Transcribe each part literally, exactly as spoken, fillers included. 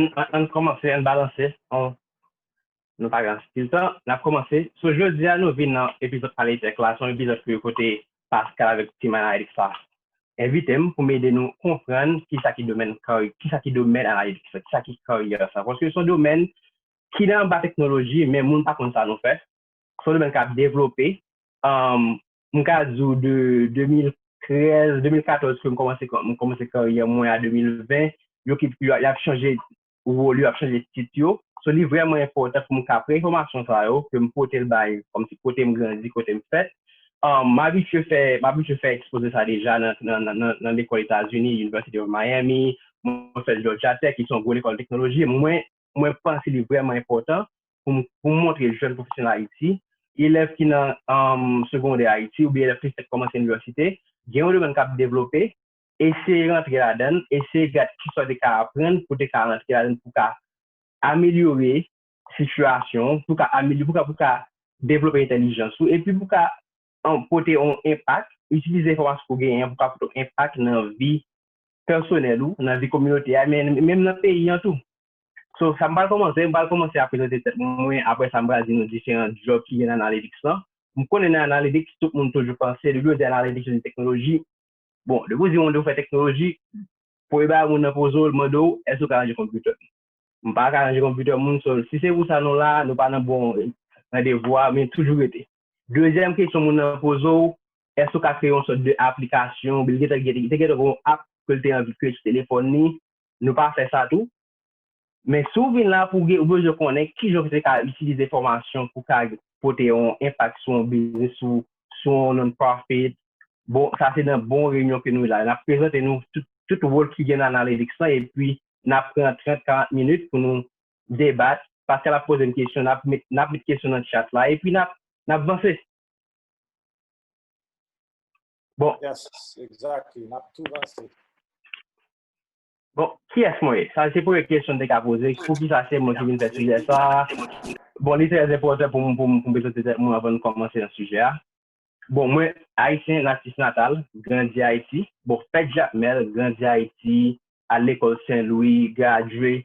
Ann, ann kòmanse, ann balanse. On, nou pa gen anpil tan, n ap kòmanse. So, jodi a, nou vin nan epizòd Pale Tech la. Se yon epizòd ke kote Pascal avèk Team Analytics la envite m pou m ede nou konprann kisa ki domèn kari-, kisa ki domèn analytics la, kisa ki karyè sa. Paske se yon domèn ki nan anba teknoloji, men moun pa konn sa nou fè. Se yon domèn k ap devlope. Um, m ka di w de de mil trèz, de mil katòz ke m kòmanse, m kòmanse karyè mwen a de mil ven, yo ki, y ap chanje wòl yo, y ap chanje tit yo. So, li vrèman enpòtan pou m ka pran enfòmasyon sa yo, ke m pote l bay, kòmsi kote m grandi, kote m fèt. Um, m abitye fè, m abitye fè ekspoze sa deja nan, nan, nan, nan, nan lekòl Etazini, University of Miami, mwen fè Georgia Tech, ki se yon gwo lekòl teknoloji. Mwen, mwen panse li vrèman enpòtan pou m, pou m montre jèn pwofesyonèl Ayiti, elèv ki nan, um, segondè Ayiti, oubyen elèv ki fèk kòmanse inivèsite, gen yon domèn k ap devlope, eseye rantre ladan l, eseye gad kisa w te ka aprann pou w te ka rantre ladan l, pou w ka amelyore sitiyasyon w, pou w ka amelyore, pou w ka, pou w ka devlope entèlijans ou, epi pou w ka, um, pote yon enpak, itilize enfòmasyon ke w genyen pou w ka pote yon enpak nan vi pèsonèl ou, nan vi kominote a, men menm nan peyi an tou. So, sa m pral kòmanse, m pral kòmanse ap prezante tèt mwen, apre sa, m pral di nou diferan djòb ki gen nan analytics lan. M konnen nan analytics, tout moun toujou panse, depi yo di analytics, yo di teknoloji. Bon, depi w di moun ou fè teknoloji, premye bagay moun nan poze w, l mande w, èske w ka ranje konpitè? M pa ka ranje konpitè moun, so, si se pou sa nou la, nou pa nan bon, nan devwa, men toujou rete. Dezyèm kesyon moun nan poze w, èske w ka kreye yon sòt de aplikasyon? Bill Gates te gentan gen yon app ke l te anvi kreye sou telefòn li. Nou pa fè sa tou. Men si w vin la pou w gen, ou bezwen konnen kijan w te ka itilize enfòmasyon pou w ka pote yon enpak sou yon biznis, sou, sou yon non-profit. Bon, sa se nan bon reyinyon ke nou la. N ap prezante nou tout, tout wòl ki gen nan analytics lan, epi n ap pran trant, karant minit pou nou debat. Pascal ap poze m kesyon, n ap met, n ap met kesyon nan chat la, epi n ap, n ap vanse. Bon. Yes, exactly. N ap tou vanse. Bon, kiyès mwen ye? Sa se premye kesyon m te ka poze. Poukisa se mwen ki vin fè sijè sa a? Bon, li trè enpòtan pou m, pou m, pou m prezante tèt mwen anvan n kòmanse nan sijè a. Bon, mwen, Ayisyen natif natal, grandi Ayiti. Bon, fèt Jakmèl, grandi Ayiti, al lekòl Sen Lwi, gradye,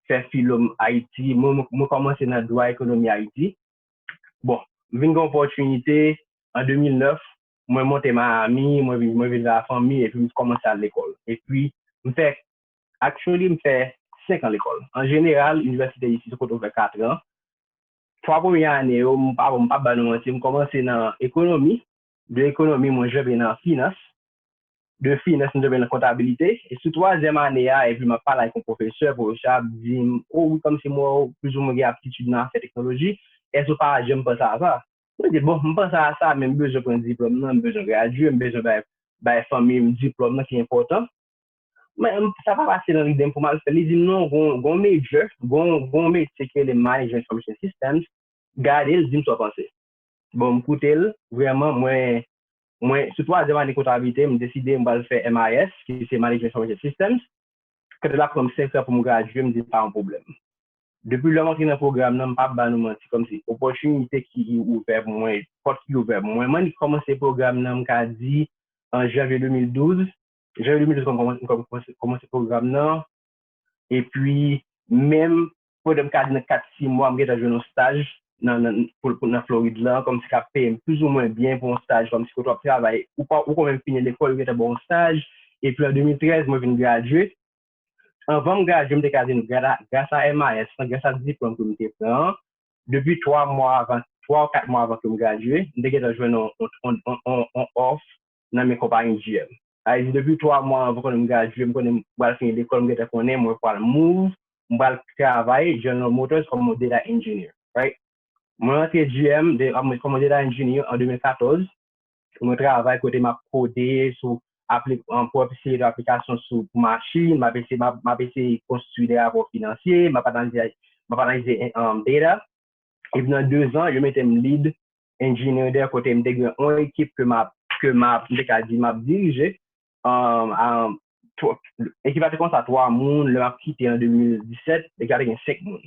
fè filo m Ayiti. Mwen, mwen, mwen kòmanse nan dwa ekonomi Ayiti. Bon, m vin gen opòtinite an de mil nèf, mwen monte Miami, mwen vin, mwen vin la fanmi, epi m kòmanse al lekòl. Epi, m fè, actually, m fè senk an lekòl. An jeneral, inivèsite isit se kote w fè kat an. Twa premye ane yo, m pa, m p ap ba nou manti, m kòmanse nan ekonomi. De ekonomi, mwen janbe nan finans. De finans, m janbe nan kontabilite. E sou twazyèm ane a, epi m ap pale ak yon pwofesè, pwofesè a ap di m, o wi, kòmsi m wè w plizoumwen gen aptitid nan afè teknoloji, èske w pa janm panse a sa? Mwen di, bon, m panse a sa, men m bezwen pran diplòm nan, m bezwen gradye, m bezwen bay, bay fanmi m diplòm nan ki enpòtan. Men sa pa pase nan lide m pou m al fè l. Li di m non, gon, gon major, gon, gon metye ki rele Management Information Systems. Gade l, di m sa w panse. Bon, m koute l, vrèman, mwen, mwen, sou twazyèm ane kontabilite, m deside m pral fè M I S, ki se Management Information Systems. Kote l ap pran m senk an pou m gradye, m di pa yon pwoblèm. Depi lè m antre nan pwogram nan, m p ap ba nou manti, kòmsi opòtinite ki ouvè pou mwen, pòt ki ouvè pou mwen. M annik kòmanse pwogram nan, m ka di, an janvye de mil douz. Janvye de mil douz, m kòmanse, m kòmanse, kòmanse pwogram nan. Epi, menm pandan m ka di nan kat, sis mwa, m gentan jwenn yon staj nan, nan, pou, pou, nan Florid lan, kòmsi k ap peye m plizoumwen byen pou yon staj, kòmsi kote w ap travay, ou pa, ou konn menm fini lekòl, yo gentan ba w yon staj. Epi, an de mil trèz, mwen vin gradye. Anvan m gradye, m te ka di nou, gras a, gras a M I S lan, gras a diplòm ke m te pran an, depi twa mwa avan, twa ou kat mwa avan ke m gradye, m te gentan jwenn yon, yon, yon, yon, yon, yon òf nan men konpayi G M. Sa vle di, depi twa mwa anvan konnen m gradye, m konnen m pral fini lekòl, m gentan konnen mwen pral move, m pral travay General Motors kòm yon data engineer, right? Mwen rantre G M de, kòm, kòm data engineer an de mil katòz. Mwen travay kote m ap kode sou apli-, um, pou ap eseye de aplikasyon sou, pou machin, m ap eseye, m ap, m ap eseye konstwi de rapò finansye, m ap analize, m ap analize, um, data. Epi nan de zan, yo mete m lead engineer dè kote m te gen yon ekip ke m ap, ke m ap, m te ka di m ap dirije. Um, um, twa-, ekip la te konsa twa moun, lè m ap kite an de mil disèt, ekip la te gen senk moun.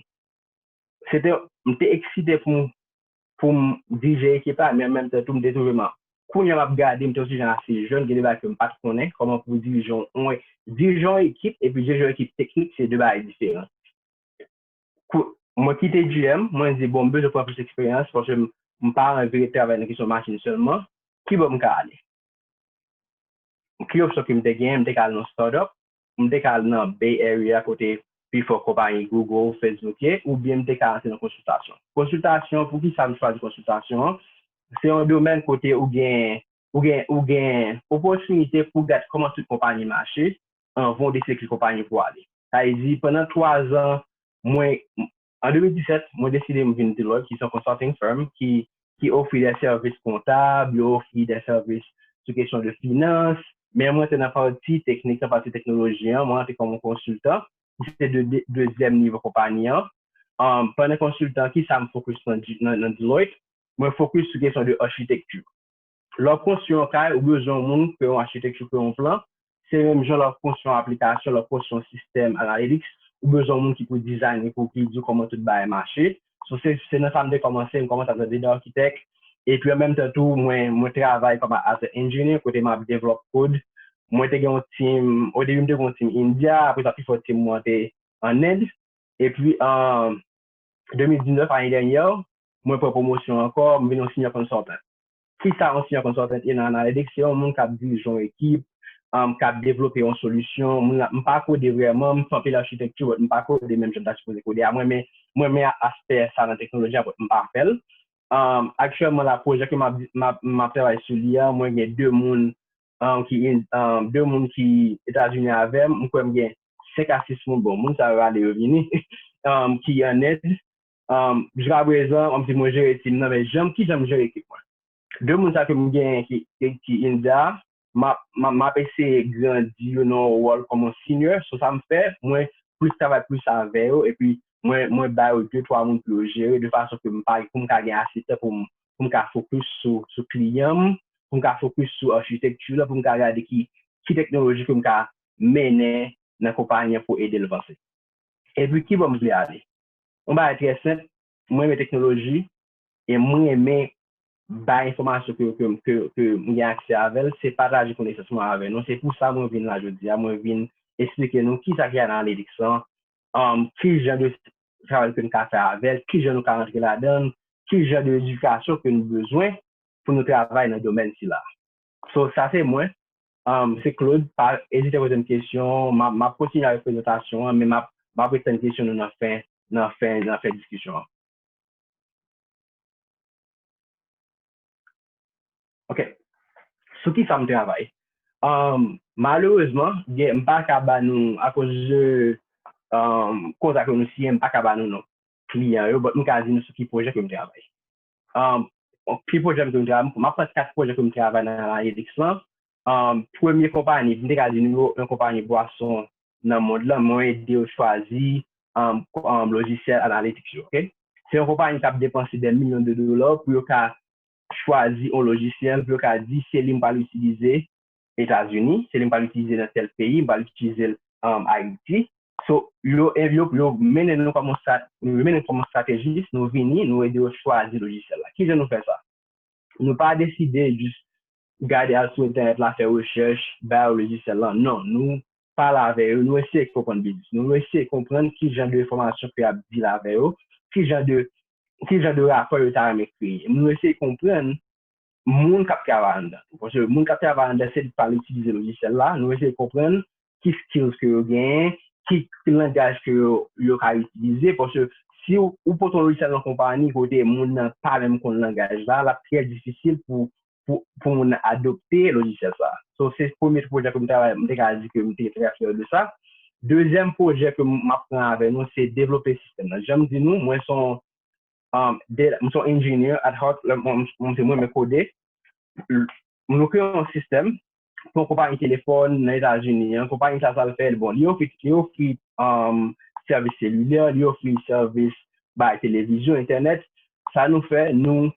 Se te, m te eksite pou m, pou m dirije ekip la, men an menm tan tou, m te twouve m, kounye a m ap gade, m te yon ti jan ase jèn, gen de bagay ke m pa t konnen, kòman pou dirije yon, yon, dirije yon ekip, epi dirije yon ekip teknik, se de bagay diferan. Mwen kite G M, mwen di, bon, m bezwen pran plis eksperyans paske m, m pa anvi ret travay nan kesyon machin sèlman. Ki bò m ka ale? Ki opsyon ke m te genyen? M te ka al nan startup, m te ka al nan Bay Area kote pifò konpayi Google, Facebook ye, oubyen m te ka antre nan konsiltasyon. Konsiltasyon, poukisa m chwazi konsiltasyon an? Se yon domèn kote ou gen, ou gen, ou gen opòtinite pou gad kòman tout konpayi mache anvan w deside ki konpayi pou w ale. Sa vle di, pandan twa zan, mwen, an de mil disèt, mwen deside m vin Deloitte, ki se yon consulting firm ki, ki ofri de sèvis kontab, yo ofri de sèvis sou kesyon de finans, men mwen te nan pati teknik, nan pati teknoloji an, mwen antre kòm yon konsiltan, ki se de, de, dezyèm nivo konpayi an. Um, pandan konsiltan, ki sa m focus nan, nan, nan Deloitte? Mwen focus sou kesyon de achitekti. Lè w ap konstwi yon kay, ou bezwen yon moun pou fè yon achitekti, pou fè yon plan. Se menm jan lè w ap konstwi yon aplikasyon, lè w ap konstwi yon sistèm analytics, ou bezwen yon moun ki pou dizayne, pou ki di w kòman tout bagay mache. So, se, se nan sa m te kòmanse, m kòmanse ap tande de akitèk. Epi an menm tan tou, mwen, mwen travay kòm as a engineer, kote m ap develop kod. Mwen te gen yon team, o debi m te gen yon team India, apre sa, pifò team mwen te an End. Epi, an de mil diznèf, ane dènyè, mwen pran pwomosyon ankò, m vin yon senior consultant. Kisa yon senior consultant ye nan analytics? Se yon moun k ap dirije yon ekip, um, k ap devlope yon solisyon. Moun la, m pa kode vrèman, m fè anpil achitekti, but m pa kode menm jan m ta sipoze kode a. Mwen men, mwen men aspè sa nan teknoloji a, but m pa fè l. Um, aktyèlman la, pwojè ke m ap, m ap, m ap travay sou li a, mwen gen de moun, um, ki, um, de moun ki Etazini avè m, m kwè m gen senk a sis moun, bon, moun sa yo ale yo vini, um, ki an End. Um, jiska prezan, m di mwen jere tim nan, men jan, ki jan m jere ekip mwen? De moun sa ke m genyen ki, ki, ki India, m ap, m ap, m ap eseye grandi yo nan yon wòl kòm yon senior, so sa m fè, mwen plis travay plis avè yo, epi mwen, mwen ba yo de, twa moun pou yo jere, de fason ke m pa, pou m ka gen ase tan pou m, pou m ka focus sou, sou kliyan m, pou m ka focus sou achitekti la, pou m ka gade ki, ki teknoloji ke m ka mennen nan konpayi an pou ede l vanse. Epi ki bò m vle ale? Yon bagay trè senp, mwen renmen teknoloji, e mwen renmen bay enfòmasyon ke, ke, ke, ke m gen aksè avè l, se pataje konesans mwen avè nou. Se pou sa mwen vin la jodi a, mwen vin esplike nou kisa ki analytics lan, um, ki jan de travay ke nou ka fè avè l, ki jan nou ka rantre ladan l, ki jan de edikasyon ke nou bezwen pou nou travay nan domèn sila. So, sa se mwen, um, se Claude, pa ezite poze m kesyon, m ap, m ap kontinye avèk prezantasyon an, men m ap, m ap ret tann kesyon nou nan fen, nan fen, nan fen diskisyon an. Ok. Sou ki sa m travay? Um, malerezman, gen, m pa ka ba nou, akoz de, um, kontra ke nou siyen, m pa ka ba nou non kliyan yo, but m ka di nou sou ki pwojè ke m travay. Um, ki pwojè m ke m travay? M ap pran kat pwojè ke m travay nan analytics lan. Um, premye konpayi, m te ka di nou yo, yon konpayi bwason nan mond lan, mwen ede yo chwazi, um, um, lojisyèl analytics yo, ok? Se yon konpayi k ap depanse dè milyon de dola pou yo ka chwazi yon lojisyèl, pou yo ka di, se li m pral itilize Etazini, se li m pral itilize nan tèl peyi, m pral itilize l, um, Ayiti. So, yo, yo, yo mennen nou kòm yon strat-, yo mennen nou kòm yon stratejis, nou vini, nou ede yo chwazi lojisyèl la. Ki jan nou fè sa? Nou pa deside jis gade al sou entènèt la, fè rechèch, bay yo lojisyèl lan. Non, nou pale avè yo, nou eseye konprann biznis. Nou eseye konprann ki jan de enfòmasyon ke y ap deal avè yo, ki jan de, ki jan de rapò yo ta renmen kreye. Nou eseye konprann moun k ap travay anndan tou. Paske moun k ap travay anndan, se li k pral itilize lojisyèl la. Nou eseye konprann ki skills ke yo genyen, ki, ki langaj ke yo, yo ka itilize. Paske si w, ou pote yon lojisyèl nan konpayi kote moun nan pa menm konn langaj la, l ap trè difisil pou, pou, pou moun nan adopte lojisyèl sa. So, se premye pwojè ke m travay, m te ka di ke m te trè fyè de sa. Dezyèm pwojè ke m ap pran avè nou, se devlope sistèm nan. Jan m di nou, mwen se yon, um, de, m se yon engineer at heart, lè mwen, mwen, se mwen menm kode. Nou kreye yon sistèm pou yon konpayi telefòn nan Etazini. Yon konpayi sa, sa l fè, bon, li ofri, li ofri, um, sèvis selilè, li ofri sèvis bay televizyon, entènèt. Sa nou fè, nou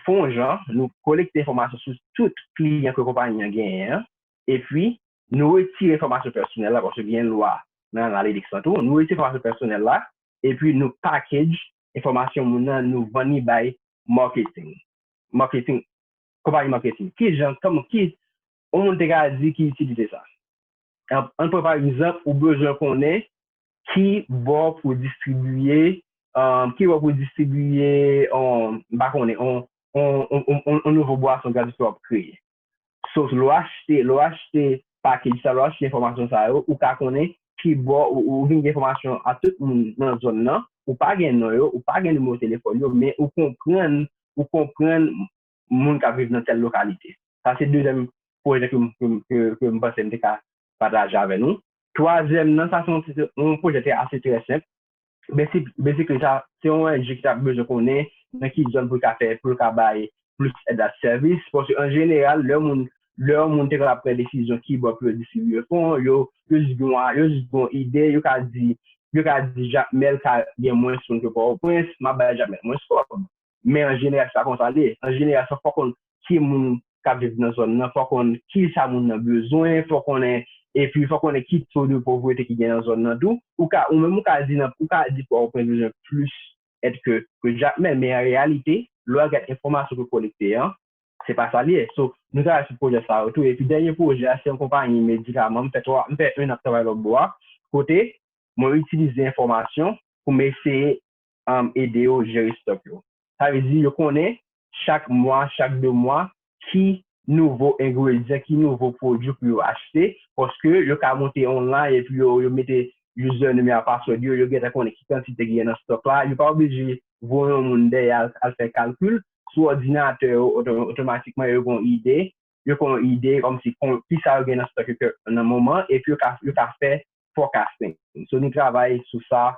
fè yon jan, nou kolekte enfòmasyon sou tout kliyan ke konpayi an genyen an, epi nou retire enfòmasyon pèsonèl la, paske gen lwa nan analytics lan tou, nou retire enfòmasyon pèsonèl la, epi nou package enfòmasyon moun nan, nou vann li bay marketing. Marketing, konpayi marketing. Ki jan, kòman, ki, yon moun te ka di ki itilite sa? An, an pran pa egzanp, ou bezwen konnen ki bò pou um, ki bò pou distribiye, um, m pa konnen, on, on, on, on, on nouvo bwason gratis w ap kreye. So, lè w achte, lè w achte package sa, lè w achte enfòmasyon sa yo, ou ka konnen ki bò, ou, ou vin gen enfòmasyon a tout moun nan zòn nan, ou pa gen non yo, ou pa gen nimewo telefòn yo, men ou konprann, ou konprann moun k ap viv nan tèl lokalite. Sa se dezyèm pwojè ke m, ke m, ke, ke m panse m te ka pataje avè nou. Twazyèm nan, sa se yon, yon pwojè ki ase trè senp. Basic, basically, sa, se yon O N G ki t ap bezwen konnen nan ki zòn pou l ka fè, pou l ka bay plis èd ak sèvis. Paske an jeneral, lè moun, lè yon moun te ka pran desizyon ki bò pou yo distribiye fon, yo, yo jis gen yon, yo jis gen yon ide, yo ka di, yo ka di Jakmèl ka gen mwens moun ke Pòtoprens, m ap bay Jakmèl mwens kòb. Men an jeneral, se pa konsa l ye. An jeneral, sa fò w konn ki moun k ap viv nan zòn nan, fò w konn ki sa moun nan bezwen, fò w konnen, epi fò w konnen ki to de povrete ki gen nan zòn nan tou. Ou ka, ou menm ou ka di nan, ou ka di Pòtoprens bezwen plis èd ke, ke Jakmèl, men an reyalite, lè w al gad enfòmasyon ke w kolekte an, se pa sa l ye. So, nou travay sou pwojè sa yo tou. Epi dènye pwojè a, se yon konpayi medikaman. M fè twa, m fè en an travay lòt bò a. Kote, mwen itilize enfòmasyon pou m eseye, um, ede yo jere stòk yo. Sa vle di, yo konnen chak mwa, chak de mwa, ki nouvo engredyan, ki nouvo pwodui pou yo achte, paske yo ka monte online epi yo, yo mete username ak password yo, yo gentan konnen ki kantite ki gen nan stòk la, yo pa oblije voye yon moun dèyè al, al fè kalkil, sou òdinatè yo, oto-, otomatikman yo gen yon ide, yo gen yon ide kòmsi kon, kisa yo gen nan stòk yo ke, nan moman, epi yo ka, yo ka fè forecasting. So, nou travay sou sa.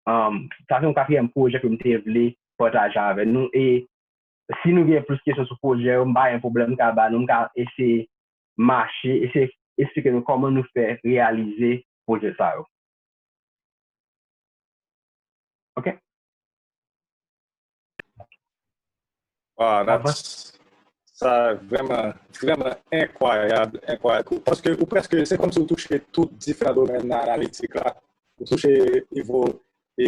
Um, sa se yon katriyèm pwojè ke m te vle pataje avè nou. E si nou gen plis kesyon sou pwojè yo, m pa gen pwoblèm, m ka ba nou, m ka eseye mache, eseye esplike nou kòman nou fè reyalize pwojè sa yo. Ok? Wow, that's, sa vrèman, vrèman enkwayab, enkwayab. Paske ou prèske, se kòmsi ou touche tout diferan domèn nan analitik la. Ou touche nivo e,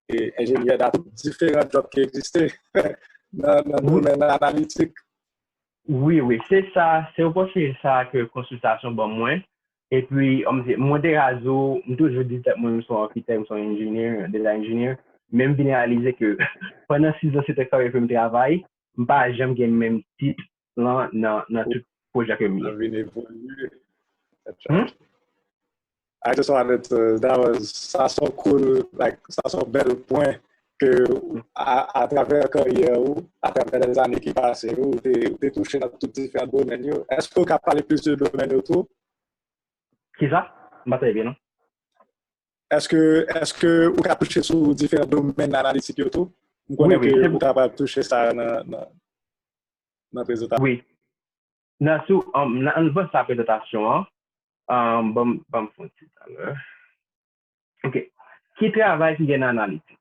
e enjenyè data, diferan job ki egziste nan, nan domèn analitik. Wi, wi, se sa, se opòtinite sa ke konsiltasyon ban mwen. Epi, mwen te ka di w, m toujou di tèt mwen m se yon akitèk, m se yon engineer, data engineer, men m vin reyalize ke pandan sis an, sèt an karye ke m travay, m pa janm gen menm tit lan nan, nan tout pwojè ke m ye. Vin evolye. I just wanted to, that was, sa se yon cool, like, sa se yon bèl pwen ke atravè karyè ou, atravè lèzane ki pase yo, ou te, ou te touche nan tout diferan domèn yo. Èske ou ka pale plis de domèn yo tou? Kisa? M pa tande byen, non. Èske, èske ou ka touche sou diferan domèn analitik yo tou? M konnen ke ou kapab touche sa nan, nan, nan prezantasyon. Wi. Nan sou, um, nan, anvan sa prezantasyon an, um, ban m, ban m fè yon ti talè. Ok. Ki travay ki gen nan analitik?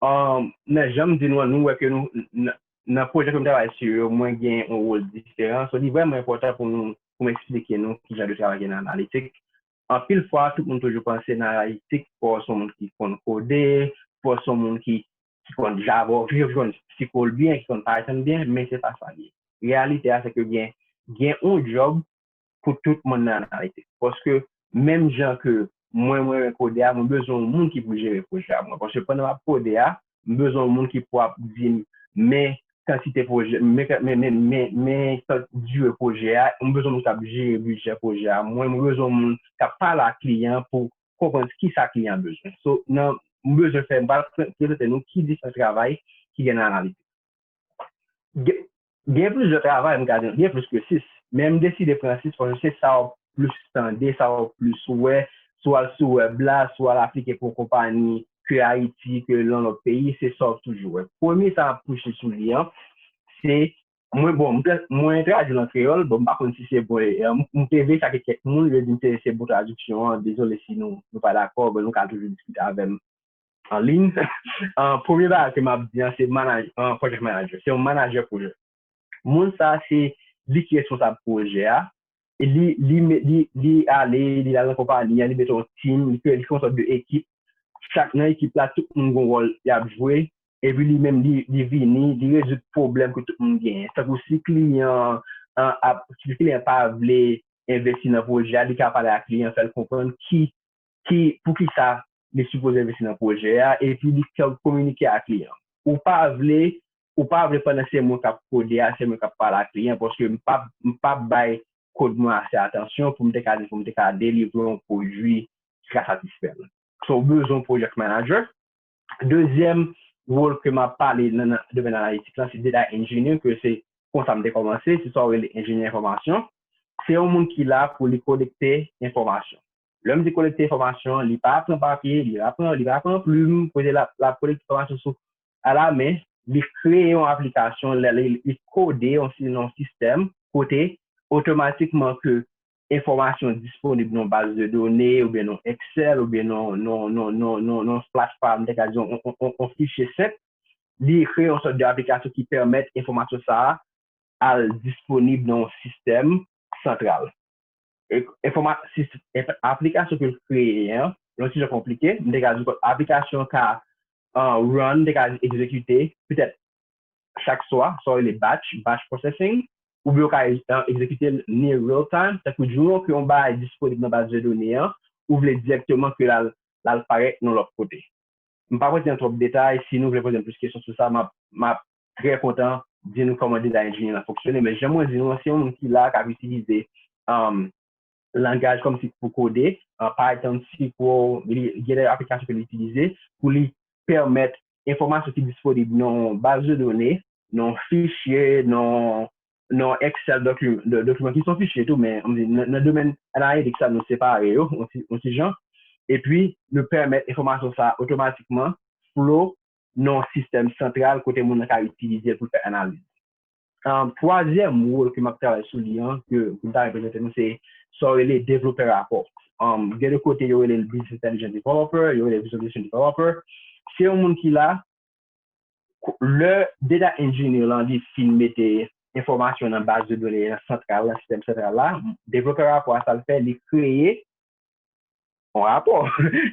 Um, nan jan m di nou an, nou wè ke nou, nan, nan pwojè ke m travay sou yo, mwen gen yon wòl diferan. So, li vrèman enpòtan pou nou, pou m eksplike nou ki jan de travay gen nan analitik. Anpil fwa, tout moun toujou panse nan analitik, fò w se yon moun ki konn kode, fò w se yon moun ki, ki konn Java, ki konn S Q L byen, ki konn Python byen, men se pa sa l ye. Reyalite a, se ke gen, gen yon job pou tout moun nan analitik. Paske menm jan ke mwen, mwen renmen kode a, mwen bezwen yon moun ki pou jere pwojè a mwen. Paske pandan m ap kode a, m bezwen yon moun ki pou ap di m, men kantite pwojè, men, men, men, men, men tan dire pwojè a, m bezwen moun k ap jere bidjè pwojè a mwen, mwen bezwen moun k ap pale ak kliyan an pou konprann kisa kliyan an bezwen. So, nan, m bezwen fè, m pral pre-, prezante nou ki diferan travay ki gen nan analitik. Gen, gen plizyè travay, m ka di, gen plis ke sis. Men m deside pran sis paske se sa w plis tande, sa w plis wè, swa l sou wèb la, swa l aplike pou yon konpayi ke Ayiti, ke nan lòt peyi, se sa w toujou wè. Premye sa m ap touche sou li an, se, mwen, bon, m te, mwen tradui l an kreyòl, bon, m pa konn si se bon, e, e, m, m te veye sa ke kèk moun, yo di m se, se bon tradiksyon an, dezole si nou, nou pa dakò, bon, nou ka toujou diskite avè m an liy. An, premye bagay ke m ap di an, se manaj-, an, project manager. Se yon manajè pwojè. Moun sa, se li ki responsab pwojè a. E li, li, me-, li, li ale, li al nan konpayi an, li mete yon team, li kreye, li kreye yon sòt de ekip. Chak nan ekip la, tout moun gen yon wòl y ap jwe. Epi li menm, li, li vini, li rezoud pwoblèm ke tout moun genyen. Tankou si kliyan an ap, si kliyan pa vle envesti nan pwojè a, li ka pale ak kliyan, fè l konprann ki ki, poukisa li sipoze envesti nan pwojè a, epi li kominike ak kliyan. Ou pa vle, ou pa vle pandan se mwen k ap kode a, se mwen k ap pale ak kliyan, paske m p ap, m p ap bay kod mwen ase atansyon pou m te ka, pou m te ka delivre yon pwodui ki ka satisfè l. So, ou bezwen yon project manager. Dezyèm wòl ke m ap pale nan, nan domèn analitik lan, se data engineer, ke se konsa m te kòmanse, se sa w rele enjenyè enfòmasyon. Se yon moun ki la pou li kolekte enfòmasyon. Lè m di kolekte enfòmasyon, li pa pran papye, li pa pran, li pa pran plim, kote l ap, l ap kolekte enfòmasyon sou, alamen, li kreye yon aplikasyon, li, li, li kode yon, si- yon sistèm kote otomatikman ke enfòmasyon disponib nan baz de done, oubyen nan Excel, oubyen nan, nan, nan, nan, nan, nan platfòm, te ka di, yon, yon, yon, yon fichye senp, li kreye yon sòt de aplikasyon ki pèmèt enfòmasyon sa a al disponib nan yon sistèm santral. E- enfòma- sis- enf- aplikasyon ke l kreye an, yon ti jan konplike, m te ka di aplikasyon ka, uh, run, te ka egzekite, petèt chak swa, sa w rele batch, batch processing, oubyen w ka uh, egzekite l near real time, tankou di w ke yon bagay disponib nan baz de done an, ou vle dirèkteman ke l al, l al parèt nan lòt kote. M pa prete nan twòp detay, si nou vle poze m plis kesyon sou sa, m ap, m ap trè kontan di nou kòman data engineer lan fonksyone, men jan mwen di nou an, se yon moun ki la k ap itilize um, langaj kòmsi pou kode, uh, Python, S Q L, li gen de aplikasyon ke li itilize pou li pèmèt enfòmasyon ki disponib nan baz de done, nan fichye, nan nan Excel dokiman, dokiman ki se yon fichye tou, men nan domèn analitik sa nou separe yo yon ti jan, epi nou pèmèt enfòmasyon sa otomatikman flow nan yon sistèm santral kote moun nan ka itilize l pou l fè analiz. Um, twazyèm wòl ke m ap travay sou li an, ke pou m ta reprezante nou, se sa w rele devlopè rapò. Um, gen de kote yo rele l business intelligence developer, yo rele l visualization developer. Se yon moun ki la, lè data engineer lan li fin mete enfòmasyon nan baz de done nan santral, nan sistèm santral la, devlopè rapò a sa l fè, li kreye yon rapò.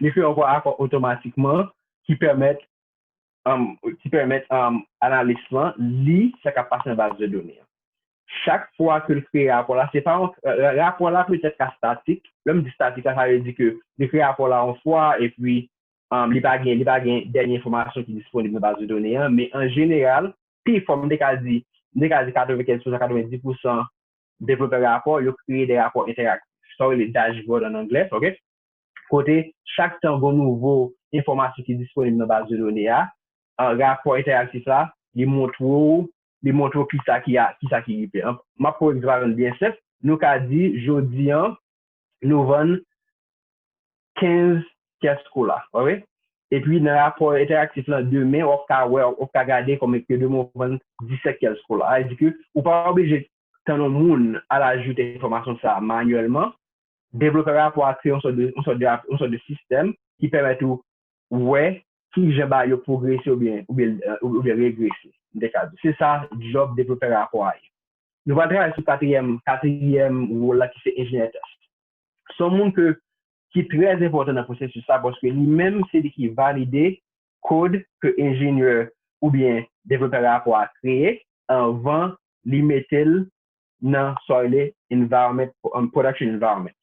Li kreye yon rapò otomatikman ki pèmèt, um, ki pèmèt um, analis lan li sa k ap pase nan baz de done an. Chak fwa ke l kreye rapò la, se pa yon, rapò la petèt ka statik. Lè m di statik la, sa vle di ke li kreye rapò la yon fwa, epi um, li pa gen, li pa gen dènye enfòmasyon ki disponib nan baz de done an, men an jeneral, pi fò m te ka di, m te ka di katrevenkenz pou san, katrevenndis pou san devlopè rapò, yo kreye de rapò entèraktif. Sa w rele dashboard an anglè, ok? Kote chak tan gon nouvo enfòmasyon ki disponib nan baz de done a, an rapò entèraktif la, li montre w, li montre w kisa ki a, kisa ki rive. M ap pran yon egzanp byen senp. Nou ka di, jodi an, nou vann kenz kès kola, pa vre? Epi nan rapò entèraktif lan, demen, w ap ka wè, w ap ka gade kòman ke demen w vann disèt kès kola. Sa vle di ke ou pa oblije tann yon moun al ajoute enfòmasyon sa a manyèlman. Devlopè rapò a kreye yon sòt de, yon sòt de, yon sòt de sistèm ki pèmèt ou wè ki jan bagay yo pwogrese oubyen, oubyen, oubyen regrese, m te ka di. Se sa djòb devlopè rapò a ye. Nou pral travay sou katriyèm, katriyèm wòl la ki se enjenyè tès. Se yon moun ke, ki trè enpòtan nan pwosesis sa, paske li menm se li ki valide kod ke enjenyè oubyen devlopè rapò a kreye anvan li mete l nan sa w rele environment, um, production environment.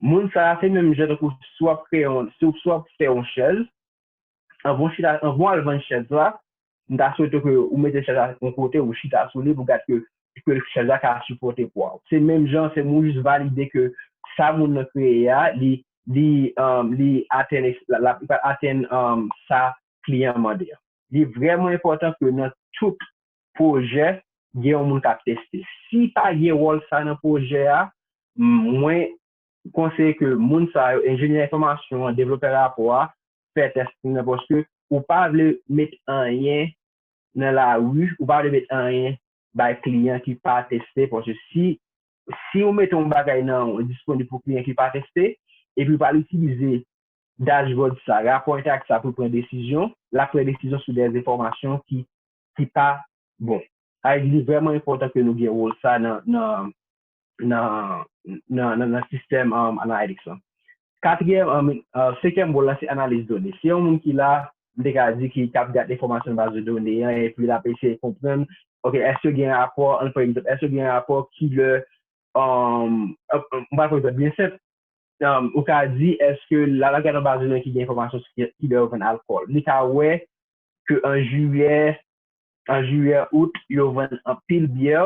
Moun sa a se menm jan tankou si w ap kreye yon, si w ap fè yon chèz, anvan w chita, anvan w al vann chèz la, m ta swete ke ou mete chèz la yon kote, ou chita sou li pou gade ke, ke chèz la ka sipòte pwa w. Se menm jan, se moun jis valide ke sa moun nan kreye a, li, li, um, li atenn, la, la, li pa atenn, um, sa kliyan an mande a. Li vrèman enpòtan ke nan tout pwojè, gen yon moun k ap teste. Si pa gen wòl sa nan pwojè a, mwen konseye ke moun sa yo, enjenyè enfòmasyon an, devlopè rapò a, fè tèsting nan, paske ou pa vle met anyen nan lari, ou pa vle met anyen bay kliyan ki pa teste, paske si, si ou mete yon bagay nan, disponib pou kliyan ki pa teste, epi ou pa itilize dashboard sa, rapò entèraktif sa pou pran desizyon, l ap pran desizyon sou de enfòmasyon ki, ki pa bon. Sa vle di li vrèman enpòtan ke nou gen wòl sa nan, nan, nan, nan, nan, nan sistèm, um, analytics lan. Katriyèm, um, uh, senkyèm wòl la, se analiz done. Se yon moun ki la, m te ka di, ki, k ap gade enfòmasyon nan baz de done an, epi l ap eseye konprann, ok, èske gen rapò, ann pran egzanp, èske gen rapò ki lè, um, uh, uh, m pral pran egzanp byen senp, um, ou ka di, èske la, la gen yon baz de done ki gen enfòmasyon ki, ki lè yo vann alkòl. Li ka wè ke an jiyè, an jiyè, out, yo vann anpil byè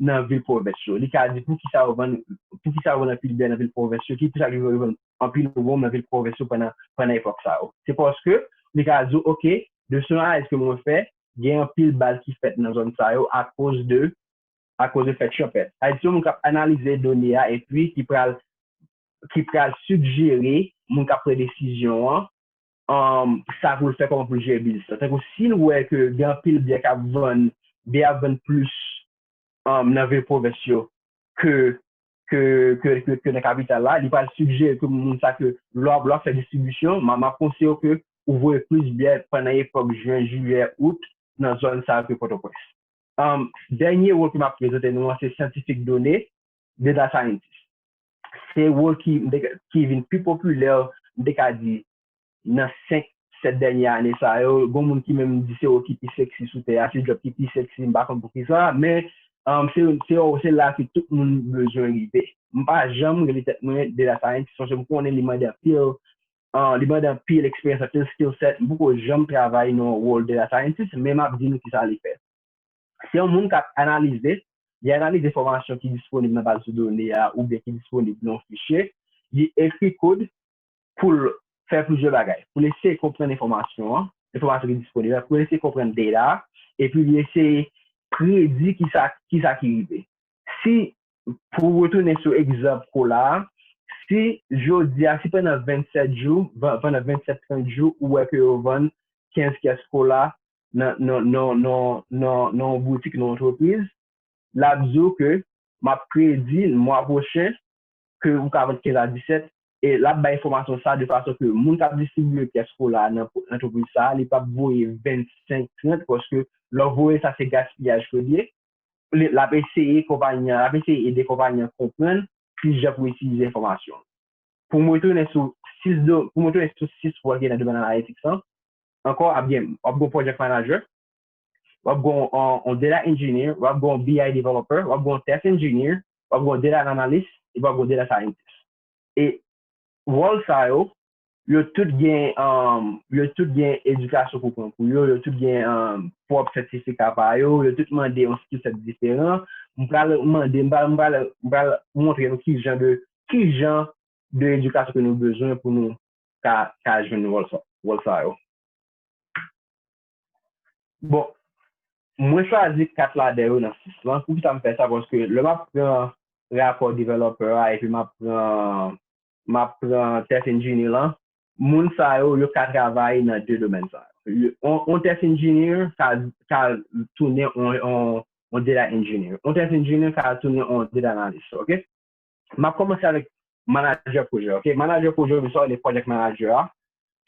nan vil pwovens yo. Li ka di poukisa yo vann, poukisa yo vann anpil byè nan vil pwovens yo, ki poukisa yo vann anpil wonm nan vil pwovens yo pandan, pandan epòk sa yo. Se paske li ka di, oke, de selon analiz ke mwen fè, gen anpil bal ki fèt nan zòn sa yo akoz de, akoz de fèt chanpèt. Sa vle di se yon moun k ap analize done a epi ki pral, ki pral sigjere moun k ap pran desizyon an, um, sa pou l fè, kòman pou l jere biznis lan. Tankou si l wè ke gen anpil byè k ap vann, byè ap vann plis, um, nan vil pwovens yo ke, ke, ke, ke, ke nan kapital la, li pral sigjere ke moun sa ke lè w ap, lè w ap fè distribisyon, m a, m ap konseye w ke ou voye plis byè pandan epòk jen, jiyè, out nan zòn sa yo ke Pòtoprens. Um, dènye wòl ke m ap prezante nou an, se syantifik done, data scientist. Se wòl ki, m te ka, ki vin pi popilè, m te ka di, nan senk, sèt dènye ane sa yo. Gon moun ki menm di se wòl ki pi sexy sou tè a, se djòb ki pi sexy, m pa konn poukisa, men, um, se, se, se la ke tout moun bezwen rive. M pa janm rele tèt mwen data scientist, paske m konnen li mande anpil, uh, li mande anpil eksperyans, anpil skill set. M poko janm travay nan wòl data scientist, men m ap di nou kisa li fè. Se yon moun k ap analize, li analize enfòmasyon ki disponib nan baz de done a oubyen ki disponib nan yon fichye, li ekri kòd pou l fè plizyè bagay, pou l eseye konprann enfòmasyon an, enfòmasyon ki disponib la, pou l eseye konprann data a, epi li eseye predi kisa, kisa ki rive. Si, pou retounen sou egzanp kola a, si jodi a, si pandan vennsèt jou, van-, pandan vennsèt, trant jou, ou wè ke yo vann kenz kès kola nan, nan, nan, nan, nan, nan yon boutik, nan yon antrepriz, l ap di w ke m ap predi mwa pwochen ke ou ka vann kenz a disèt, e l ap bay enfòmasyon sa de fason ke moun k ap distribiye kès kola nan antrepriz sa, li p ap voye vennsenk, trant, paske lè w voye sa, se gaspiyaj ke l ye. Li, l ap eseye konpayi an, l ap eseye ede konpayi an konprann ki jan pou itilize enfòmasyon. Pou m retounen sou sis do-, pou m retounen sou sis wòl ki nan domèn analytics lan, ankò, ap gen, w ap gen project manager, w ap gen yon, yon data engineer, w ap gen yon B I developer, w ap gen yon test engineer, w ap gen yon data analyst, epi w ap gen yon data scientist. E wòl sa yo, yo tout gen, um, yo tout gen edikasyon pou pran pou yo, yo tout gen, um, pwòp sètifika pa yo, yo tout mande yon skill set diferan. M pral mande, m pral, m pral, m pral montre nou ki jan de, ki jan de edikasyon ke nou bezwen pou nou ka, ka jwenn wòl sa, wòl sa yo. Bon, mwen chwazi kat ladan yo nan sis lan. Poukisa m fè sa? Paske lè m ap pran rapò developer a epi m ap pran, m ap pran test engineer lan, moun sa yo, yo ka travay nan de domèn sa yo. Yo, on, on test engineer ka, ka tounen on, on, on data engineer. On test engineer ka tounen on data analyst, ok? M ap kòmanse avèk manager project, ok? Manager project, ou sa rele project manager a,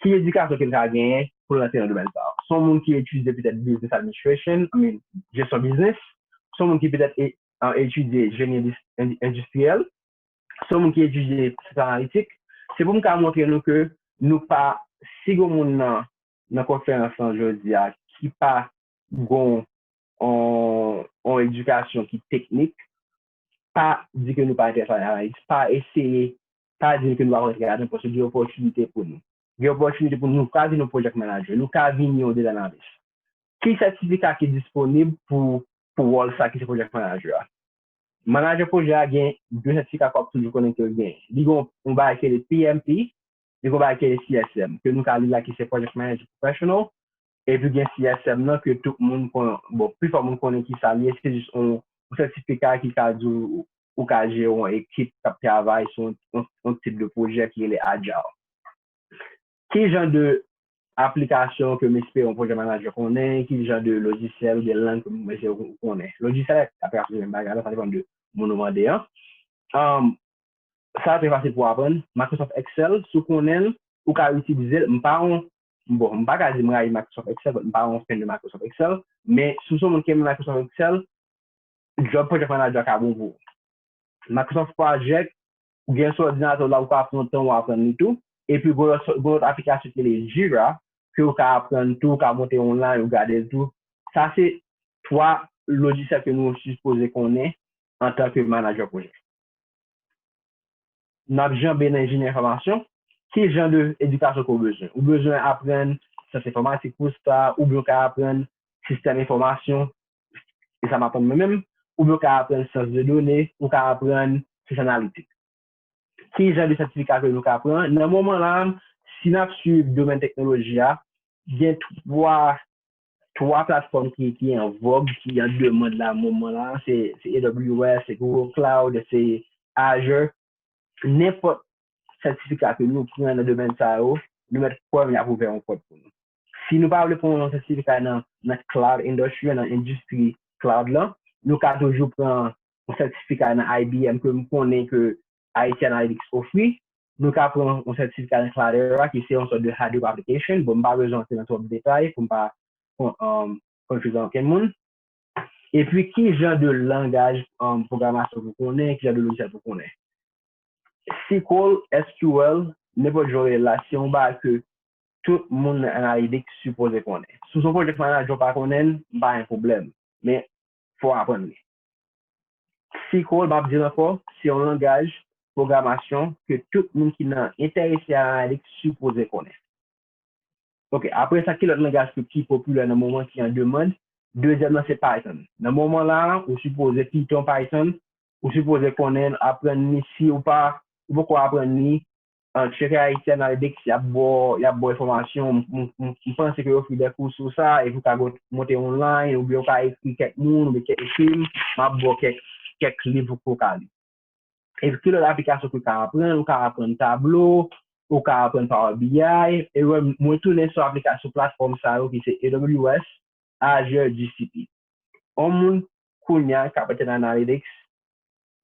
ki edikasyon ke l ka genyen pou l rantre nan domèn sa a? Se yon moun ki etidye petèt business administration, I mean, jesyon biznis, se yon moun ki petèt e-, an etidye jeni endis-, endi-, endistriyèl, se yon moun ki etidye science analytic. Se pou m ka montre nou ke nou pa, si gon moun nan, nan konferans lan jodi a ki pa gon on, on edikasyon ki teknik, pa di ke nou pa enterese nan analiz, pa eseye, pa di ke nou pa konn analiz, paske gen opòtinite pou nou. Gen opòtinite pou nou, nou ka vin yon project manager, nou ka vin yon data analyst. Ki sètifika ki disponib pou, pou wòl sa ki se project manager a? Manager pwojè a gen de sètifika ke w ap toujou konnen ke l genyen. Li gen yon bagay ki rele P M P, li gen yon bagay ki rele C S M, ke nou ka li la ki se Project Manager Professional, epi gen C S M nan ke tout moun konnen, bon, pifò moun konnen ki sa l ye, se jis yon, yon sètifika ki ka di w, ou ka jere yon ekip k ap travay sou yon, yon, yon tip de pwojè ki rele Agile. Ki jan de aplikasyon ke m espere yon project manager konnen, ki jan de lojisyèl oubyen lang ke m espere ou konnen. Lojisyèl ak aplikasyon se menm bagay la, sa depann de moun ou mande an. Um, sa trè fasil pou aprann. Microsoft Excel, si w konnen l, ou ka itilize l. M pa yon, bon, m pa ka di m rayi Microsoft Excel, but m pa yon fan de Microsoft Excel, men si w se yon moun ki renmen Microsoft Excel, job project manager ka bon pou ou. Microsoft Project, ou gen sou òdinatè w la, ou ka pran tan w aprann li tou. Epi, gen lòt, gen lòt aplikasyon ki rele Jira, ke ou ka aprann tou, ou ka monte online, ou gade l tou. Sa se twa lojisyèl ke nou sipoze konnen antanke manager project. n ap janbe nan enjenyè enfòmasyon, ki jan de edikasyon ke w bezwen? Ou bezwen aprann syans enfòmatik pou sa, oubyen w ka aprann sistèm enfòmasyon, e sa m aprann mwen menm, oubyen w ka aprann syans de done, ou ka aprann syans analitik. Ki jan de sètifika ke nou ka pran? Nan moman la, si n ap swiv domèn teknoloji a, gen twa, twa platfòm ki, ki an vòg, ki an demann la moman la, se, se A W S, se Google Cloud, se Azure. Nenpòt sètifika ke nou pran nan domèn sa yo, nou mèt kwè m y ap ouvè yon pòt pou nou. Si nou pa vle pran yon sètifika nan, nan cloud industry, nan endistri cloud lan, nou ka toujou pran yon sètifika nan I B M ke m konnen ke Haiti Analytics ofri. Nou ka pran yon sètifika nan Cloudera, ki se yon sòt de Hadoop application. Bon, m pa bezwen antre nan twòp detay pou m pa kon- um, konfize ankenn moun. Epi, ki jan de langaj um, pwogramasyon pou konnen, ki jan de lojisyèl pou konnen? S Q L, S Q L, nenpòt jan w rele l la, se yon bagay ke tout moun nan analitik sipoze konnen. Si w se yon project manager, w pa konnen l, pa gen pwoblèm. Men, fò w aprann li. S Q L, m ap di l ankò, se yon langaj pwogramasyon ke tout moun ki nan enterese a analitik sipoze konnen. Ok, apre sa, ki lòt langaj ki, ki popilè nan moman ki an demann? Dezyèm nan se Python. Nan moman la, ou sipoze Python, Python, ou sipoze konnen aprann li si ou pa, ou poko aprann li. An, Tcheke Ayiti Analytics, y ap ba w, y ap ba w enfòmasyon. M, m, m, m panse ke yo ofri de kou sou sa, epi ou ka go- monte online, oubyen ou ka ekri kèk moun, oubyen kèk ekri m, m ap ba w kèk, kèk liv pou, pou w ka li. Epi ki lòt aplikasyon ke w ka aprann? Ou ka aprann Tableau, ou ka aprann Power B I, e mwen, mwen tounen sou aplikasyon platfòm sa yo ki se A W S, Azure, G C P. Yon moun kounye a k ap antre nan analytics,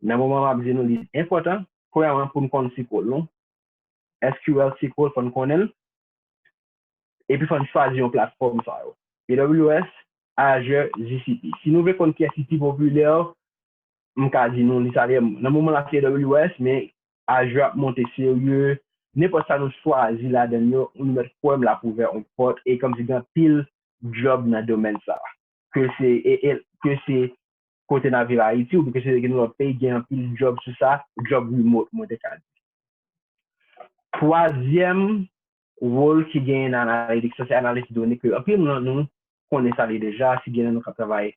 nan moman m ap di nou li enpòtan, premyèman pou n konn S Q L nou, S Q L S Q L fò n konnen l, epi fò n chwazi yon platfòm sa yo. A W S, Azure, G C P. Si nou vle konn kiyès ki pi popilè, m ka di nou li sa li ye. Nan moman la se A W S, men Azure ap monte serye. Nenpòt sa nou chwazi ladan yo, nou mèt kwè m l ap ouvè yon pòt e kòmsi gen anpil djòb nan domèn sa. Ke se, e, e, ke se kote n ap viv Ayiti, oubyen ke se gen lòt peyi, gen anpil djòb sou sa, djòb remote, mwen te ka di. Twazyèm wòl ki genyen nan analitik sa, se analis done ke anpil moun nan nou konnen sa li deja, si gen nan nou k ap travay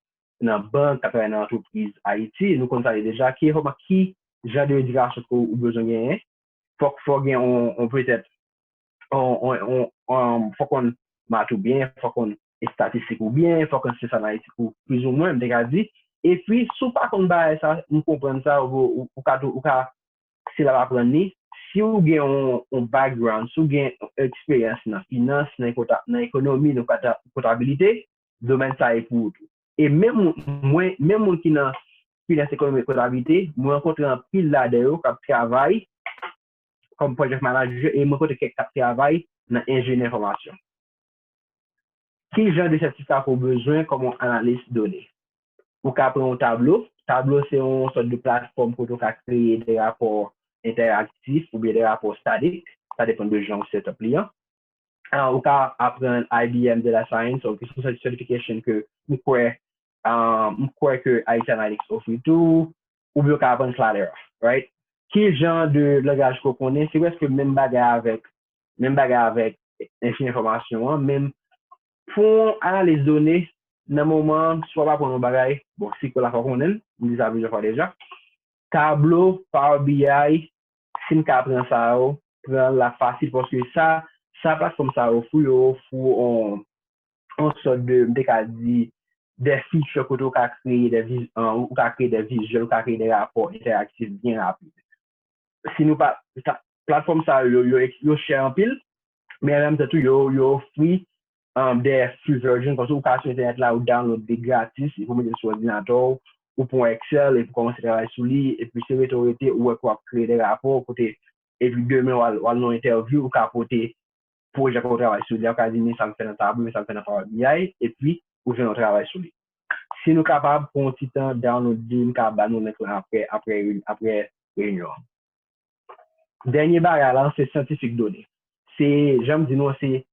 nan bank, k ap travay nan antrepriz Ayiti, nou konn sa li deja, ki enfòma-, ki jan de edikasyon ke ou bezwen genyen, fòk, fòk gen on, on petèt, on, on, on, on, fòk konn math ou byen, fòk konn estatistik ou byen, fòk konn syans analitik ou plizoumwen, m te ka di. Epi, si w pa konn bagay sa, m konprann sa, ou, ou, ou ka tou, ou ka, se la w aprann li. Si w gen yon, yon background, si w gen eksperyans nan finans, nan, ekota, nan ekonomi, nan kota, kontabilite, domèn sa e pou ou tou. E menm mwen, menm moun ki nan finans, ekonomi, kontabilite, mwen rankontre anpil ladan yo k ap travay kòm project manager e mwen rankontre kèk k ap travay nan enjenyè enfòmasyon. Ki jan de sètifika ke w bezwen kòm yon analis done? Ou ka pran yon Tableau. Tableau se yon sòt de platfòm kote w ka kreye de rapò entèraktif oubyen de rapò statik. Sa depann de jan w set up li an. Ah, ou ka aprann I B M Data Science, so, ki se yon certification ke m kwè, ah, m kwè ke Haiti Analytics ofri tou, oubyen ou ka aprann Cloudera, right? Ki jan de langaj ke w konnen? Se prèske menm bagay avèk, menm bagay avèk enjenyè enfòmasyon an, menm pou yon analis done, nan moman an, si w ap aprann yon bagay, bon, S Q L la fò w konnen l, m di sa plizyè fwa deja. Tableau, Power B I, si n ka pran sa yo, pran l la fasil, paske sa, sa platfòm sa yo ofri, yo ofri yon, yon sòt de, m te ka di, de feature kote w ka kreye de viz-, an, ou ka kreye de vizyèl, ou ka kreye de rapò entèraktif byen rapid. Si nou pa, sa, platfòm sa yo, yo, yo, yo chè anpil, men an menm tan tou, yo, yo ofri, um, de free version, kòmsi ou ka sou entènèt la, ou download li gratis, epi ou mete l sou òdinatè w, ou pran Excel, epi ou kòmanse travay sou li, epi se rete w rete, ou wè ke w ap kreye de rapò, kote, epi demen w al, w al nan yon entèvyou, ou ka pote pwojè ke w travay sou li a, ou ka di, men sa m fè nan Tableau, men sa m fè nan Power B I, epi ou jwenn yon travay sou li. Si nou kapab, pran yon ti tan, download li, m ka ba nou link lan apre, apre, apre reyinyon an. Dènye bagay la, se scientific done. Se, jan m di nou, se,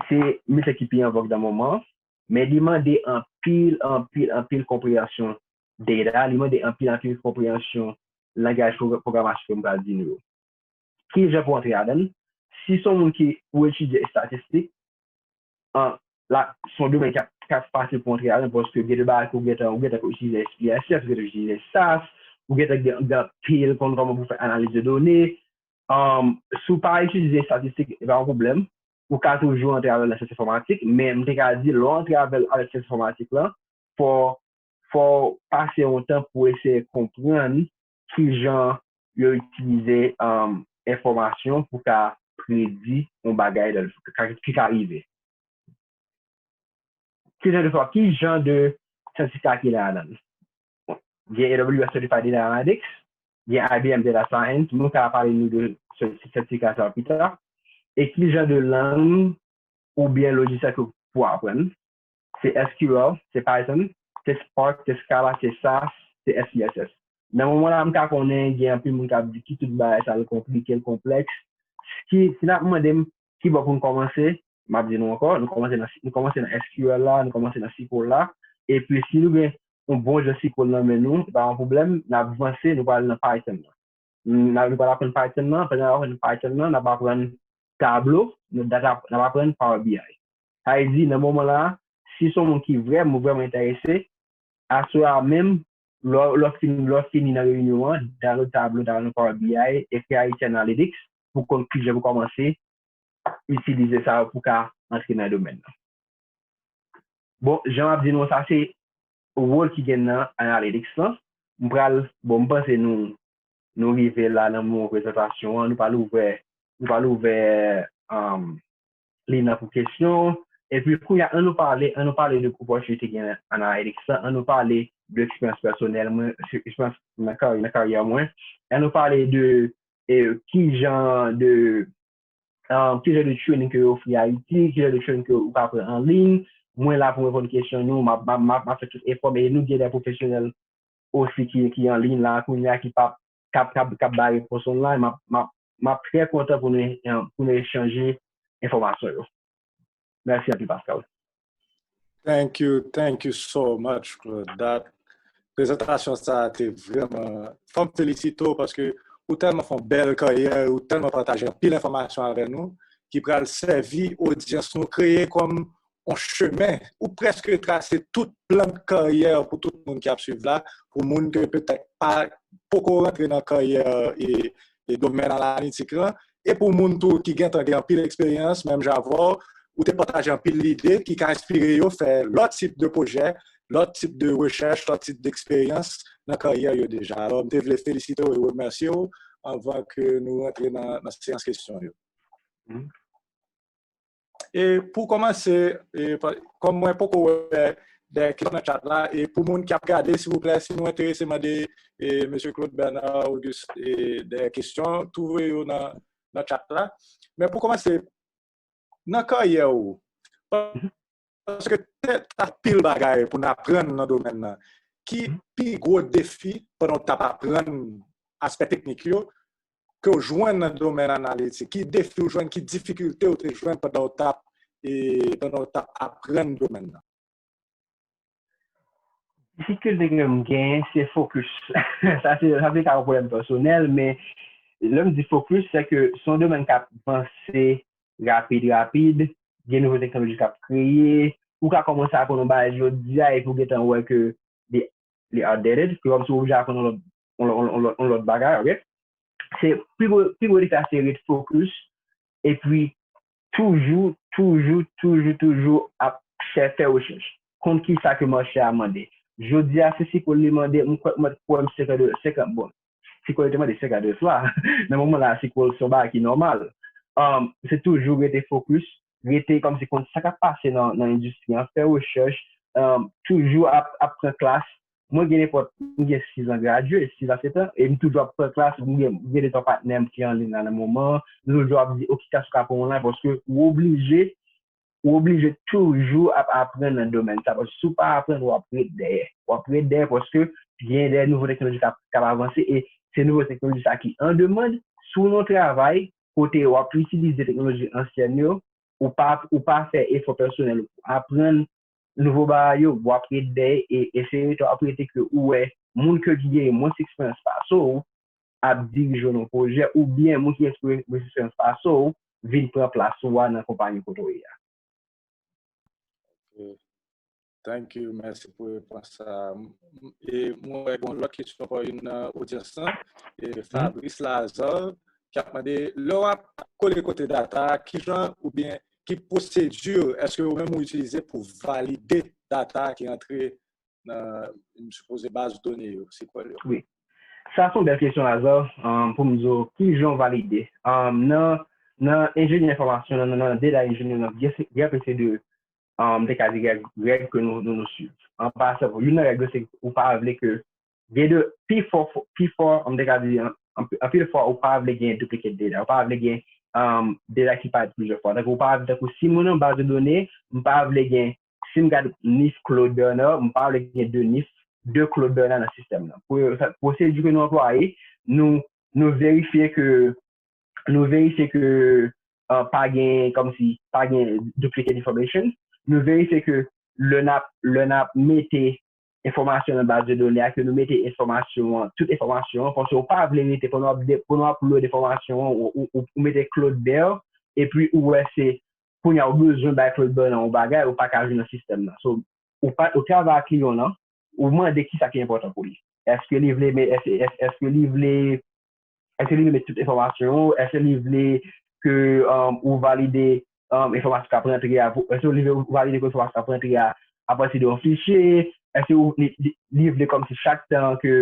se metye ki pi an vòg nan moman an, men li mande anpil, anpil, anpil konpreyansyon data, li mande anpil, anpil konpreyansyon langaj pwo-, pwogramasyon ke m pral di nou yo. ki jan pou antre ladan l. Si se yon moun ki ou etidye estatistik, an, la, se yon domèn k ap, k ap fasil pou antre ladan, paske gen de bagay ke ou gentan, ou gentan itilize S P S S, ou gentan itilize SAS, ou gentan gen, gen anpil konn kòman pou fè analiz de done. Um, si w pa itilize estatistik, e pa yon pwoblèm. Ou ka toujou antre avè l nan syans enfòmatik, men m te ka di, lè w antre avè l avèk syans enfòmatik lan, fò, fò w pase yon tan pou w eseye konprann ki jan yo itilize, um, enfòmasyon pou ka predi yon bagay dan le futur, ka, ki ka rive. Ki jan de fò, ki jan de statistik ki ladan l? Gen A W S Certified Data Analytics, gen I B M Data Science, nou ka pale nou de statistik sa pita. E ki jan de lang oubyen lojisèl ke pou aprann? Se S Q L, se Python, se Spark, se Scala, se SAS, se S P S S. Nan moman la, m ka konnen gen anpil moun k ap di ki tout bagay sa l konplike, l konplèks. Si, si n ap mande m ki bò pou n kòmanse, m ap di nou ankò, nou kòmanse nan, nou kòmanse nan S Q L la, nou kòmanse nan S Q L la. Epi si nou gen yon bon jan S Q L nan men nou, se pa yon pwoblèm, n ap vanse, nou pral nan Python nan. N ap, nou pral aprann Python nan, pandan n ap aprann Python nan, n ap aprann Tableau, nou, data, n ap aprann Power B I. Sa vle di, nan moman la, si se yon moun ki vrèman, vrèman enterese, aswè a menm, lè, lè w fin, lè w fini nan reyinyon an, download Tableau, download Power B I, ekri Haiti Analytics, pou konn ki jan pou kòmanse itilize sa yo pou ka antre nan domèn nan. Bon, jan m ap di nou, sa se wòl ki gen nan analytics lan. M pral, bon, m panse nou, nou rive la nan moman prezantasyon an. Nou pral ouvè, nou pral ouvè, um, li nan pou kesyon. Epi, kounye a, an nou pale, an nou pale de opòtinite gen nan analytics lan. An nou pale de eksperyans pèsonèl mwen, eksperyans nan karyè, nan karyè mwen. An nou pale de, e, ki jan de, um, ki jan de training ke yo ofri Ayiti, ki jan de training ke ou ka pran an liy. Mwen la pou m reponn kesyon nou, m ap, m ap, m ap, m ap fè tout efò, men nou gen de pwofesyonèl osi ki, ki an liy la, kounye a ki p ap, k ap, k ap, k ap bay repons online. M ap, m ap, m ap trè kontan pou nou, pou nou echanje enfòmasyon yo. Mèsi anpil, Pascal. Thank you, thank you so much, Claude. That, prezantasyon sa a te vrèman, fò m felisite w paske ou tèlman fè yon bèl karyè, ou tèlman pataje anpil enfòmasyon avè nou ki pral sèvi odyans nou, kreye kòm yon chemen, ou prèske trase tout plan de karyè pou tout moun ki ap swiv la, pou moun ke petèt pa poko rantre nan karyè e, e domèn analitik lan, e pou moun tou ki gentan gen anpil eksperyans, menm jan avè w, ou te pataje anpil lide ki ka enspire yo fè lòt tip de pwojè, lòt tip de rechèch, lòt tip de eksperyans nan karyè yo deja. Alò, m te vle felisite w e remèsye w anvan ke nou rantre nan, nan seyans kesyon yo. E pou kòmanse, e, pa- kòm mwen poko wè dèyè kesyon nan chat la, e pou moun ki ap gade, silvouplè, si nou enterese mande e, mesye Claude Bernard Auguste e, dèyè kesyon, twouve yo nan, nan chat la. Men pou kòmanse, nan karyè ou, paske te anpil bagay pou n aprann nan domèn nan. Ki pi gwo defi pandan w t ap aprann aspè teknik yo ke w jwenn nan domèn analitik? Ki defi w jwenn, ki difikilte w te jwenn pandan w t ap e pandan w t ap aprann domèn nan? Difikilte ke m genyen, se fokis. Sa se, sa se ka yon pwoblèm pèsonèl, men lè m di fokis, se ke se yon domèn k ap vanse rapid, rapid, gen nouvo teknoloji k ap kreye, ou ka kòmanse aprann yon bagay jodi a epi w gentan wè ke li, li outdated, ke kòmsi w oblije aprann yon lòt, yon lòt, yon lòt, yon lòt bagay, ok? Se pi gwo, pi gwo defi a se ret fokis, epi toujou, toujou, toujou, toujou ap chè fè rechèch. Konn kisa ke mache a mande. Jodi a, si Sikòl li mande, m kwè, m kwè m senkant, senkant, bon, Sikòl li te mande senkant de swa. Nan moman la, Sikòl se yon bagay ki nòmal. Um, se toujou rete fokis, rete kòmsi konn sa k ap pase nan, nan endistri an, fè rechèch, um, toujou ap, ap pran klas. Mwen gen nenpòt, m gen sis an gradye, sis a sèt an, e m toujou ap pran klas, m gen, m gen de twa patnè m ki an liy la nan moman an, nou toujou ap di, ok, kisa w ka pran online, paske ou oblije, ou oblije toujou ap aprann nan domèn sa, paske si w pa aprann, w ap ret dèyè. W ap ret dèyè paske gen de nouvo teknoloji k ap, k ap avanse, e se nouvo teknoloji sa ki an demann, si w nan yon travay kote w ap itilize teknoloji ansyèn yo, ou pa, ou pa fè efò pèsonèl pou aprann nouvo bagay yo, w ap ret dèyè e, e se rete w ap rete ke ou wè moun ke ki genyen mwens eksperyans pase w, ap dirije w nan yon pwojè, oubyen moun ki gen eksperyans pase w vin pran plas ou a nan konpayi kote w ye a. Ok. Thank you, mèsi pou repons sa. E mwen wè gen yon lòt kesyon pou youn nan odyans lan. E Fabrice Lazare ki ap mande, lè w ap kolekte data, kijan oubyen ki pwosedi èske ou menm ou itilize pou valide data ki antre nan, m sipoze, baz done yo, se kwa yo? Wi. Sa se yon bèl kesyon, Lazare, um, pou m di w kijan w valide. Um, nan, nan enjenyè enfòmasyon, nan, nan data engineering, gen, gen yon seri de, um, m te ka di règ, règ ke nou, nou, nou swiv. An pasan, youn nan règ yo se ou pa vle ke gen de, pi fò, pi fò, m te ka di, an, an, anpil fwa, ou pa vle gen duplicate data, ou pa vle gen um, data ki parèt plizyè fwa. Tankou, ou pa vle, tankou si mwen nan baz de done, m pa vle gen, si m gad nif Claude Bernard, m pa vle gen de nif, de Claude Bernard nan sistèm nan. Pwosedi ke nou anplwaye, nou, nou verifye ke, nou verifye ke uh, pa gen, kòmsi, pa gen duplicate information. Nou verifye ke lè n ap, lè n ap mete enfòmasyon nan baz de done a, ke nou mete enfòmasyon an, tout enfòmasyon an, paske ou pa vle rete pandan w ap, pandan w ap load enfòmasyon an, ou, ou, ou mete Claude Bernard, epi ou wè se kounye a ou bezwen bay Claude Bernard yon bagay, ou pa ka jwenn nan sistèm nan. So, ou pa, ou travay ak kliyan w lan, ou mande kisa ki enpòtan pou li. Èske li vle, èske, èske li vle, èske li vle met tout enfòmasyon yo, èske li vle ke um, ou valide um, enfòmasyon k ap rantre a, èske li vle ou valide ke enfòmasyon k ap rantre a apati de yon fichye, èske ou, li, li, li vle kòmsi chak tan ke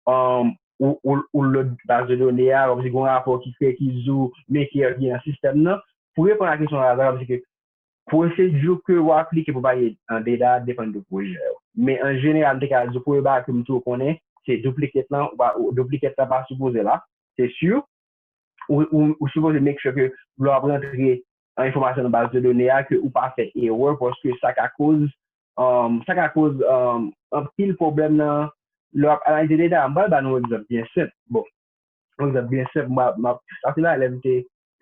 um, ou, ou, ou load baz de done a, kòmsi gen yon rapò ki kreye ki di w men kiyès ki nan sistèm nan. Pou reponn a kesyon Lazare, se ke pwosedi ke w aplike pou valide data a depann de pwojè yo. Men an jeneral, m te ka di w premye bagay ke m toujou konnen, se duplicate lan, duplicate lan pa sipoze la, se si. Ou, ou, ou sipoze make sure ke lè w ap rantre enfòmasyon nan baz de done a, ke ou pa fè erè, paske sa ka koz, um, sa ka koz um, anpil pwoblèm nan lè w ap analize data. M pral ba nou yon egzanp byen senp. Bon, yon egzanp byen senp, m ap, m ap, sa se la lè m te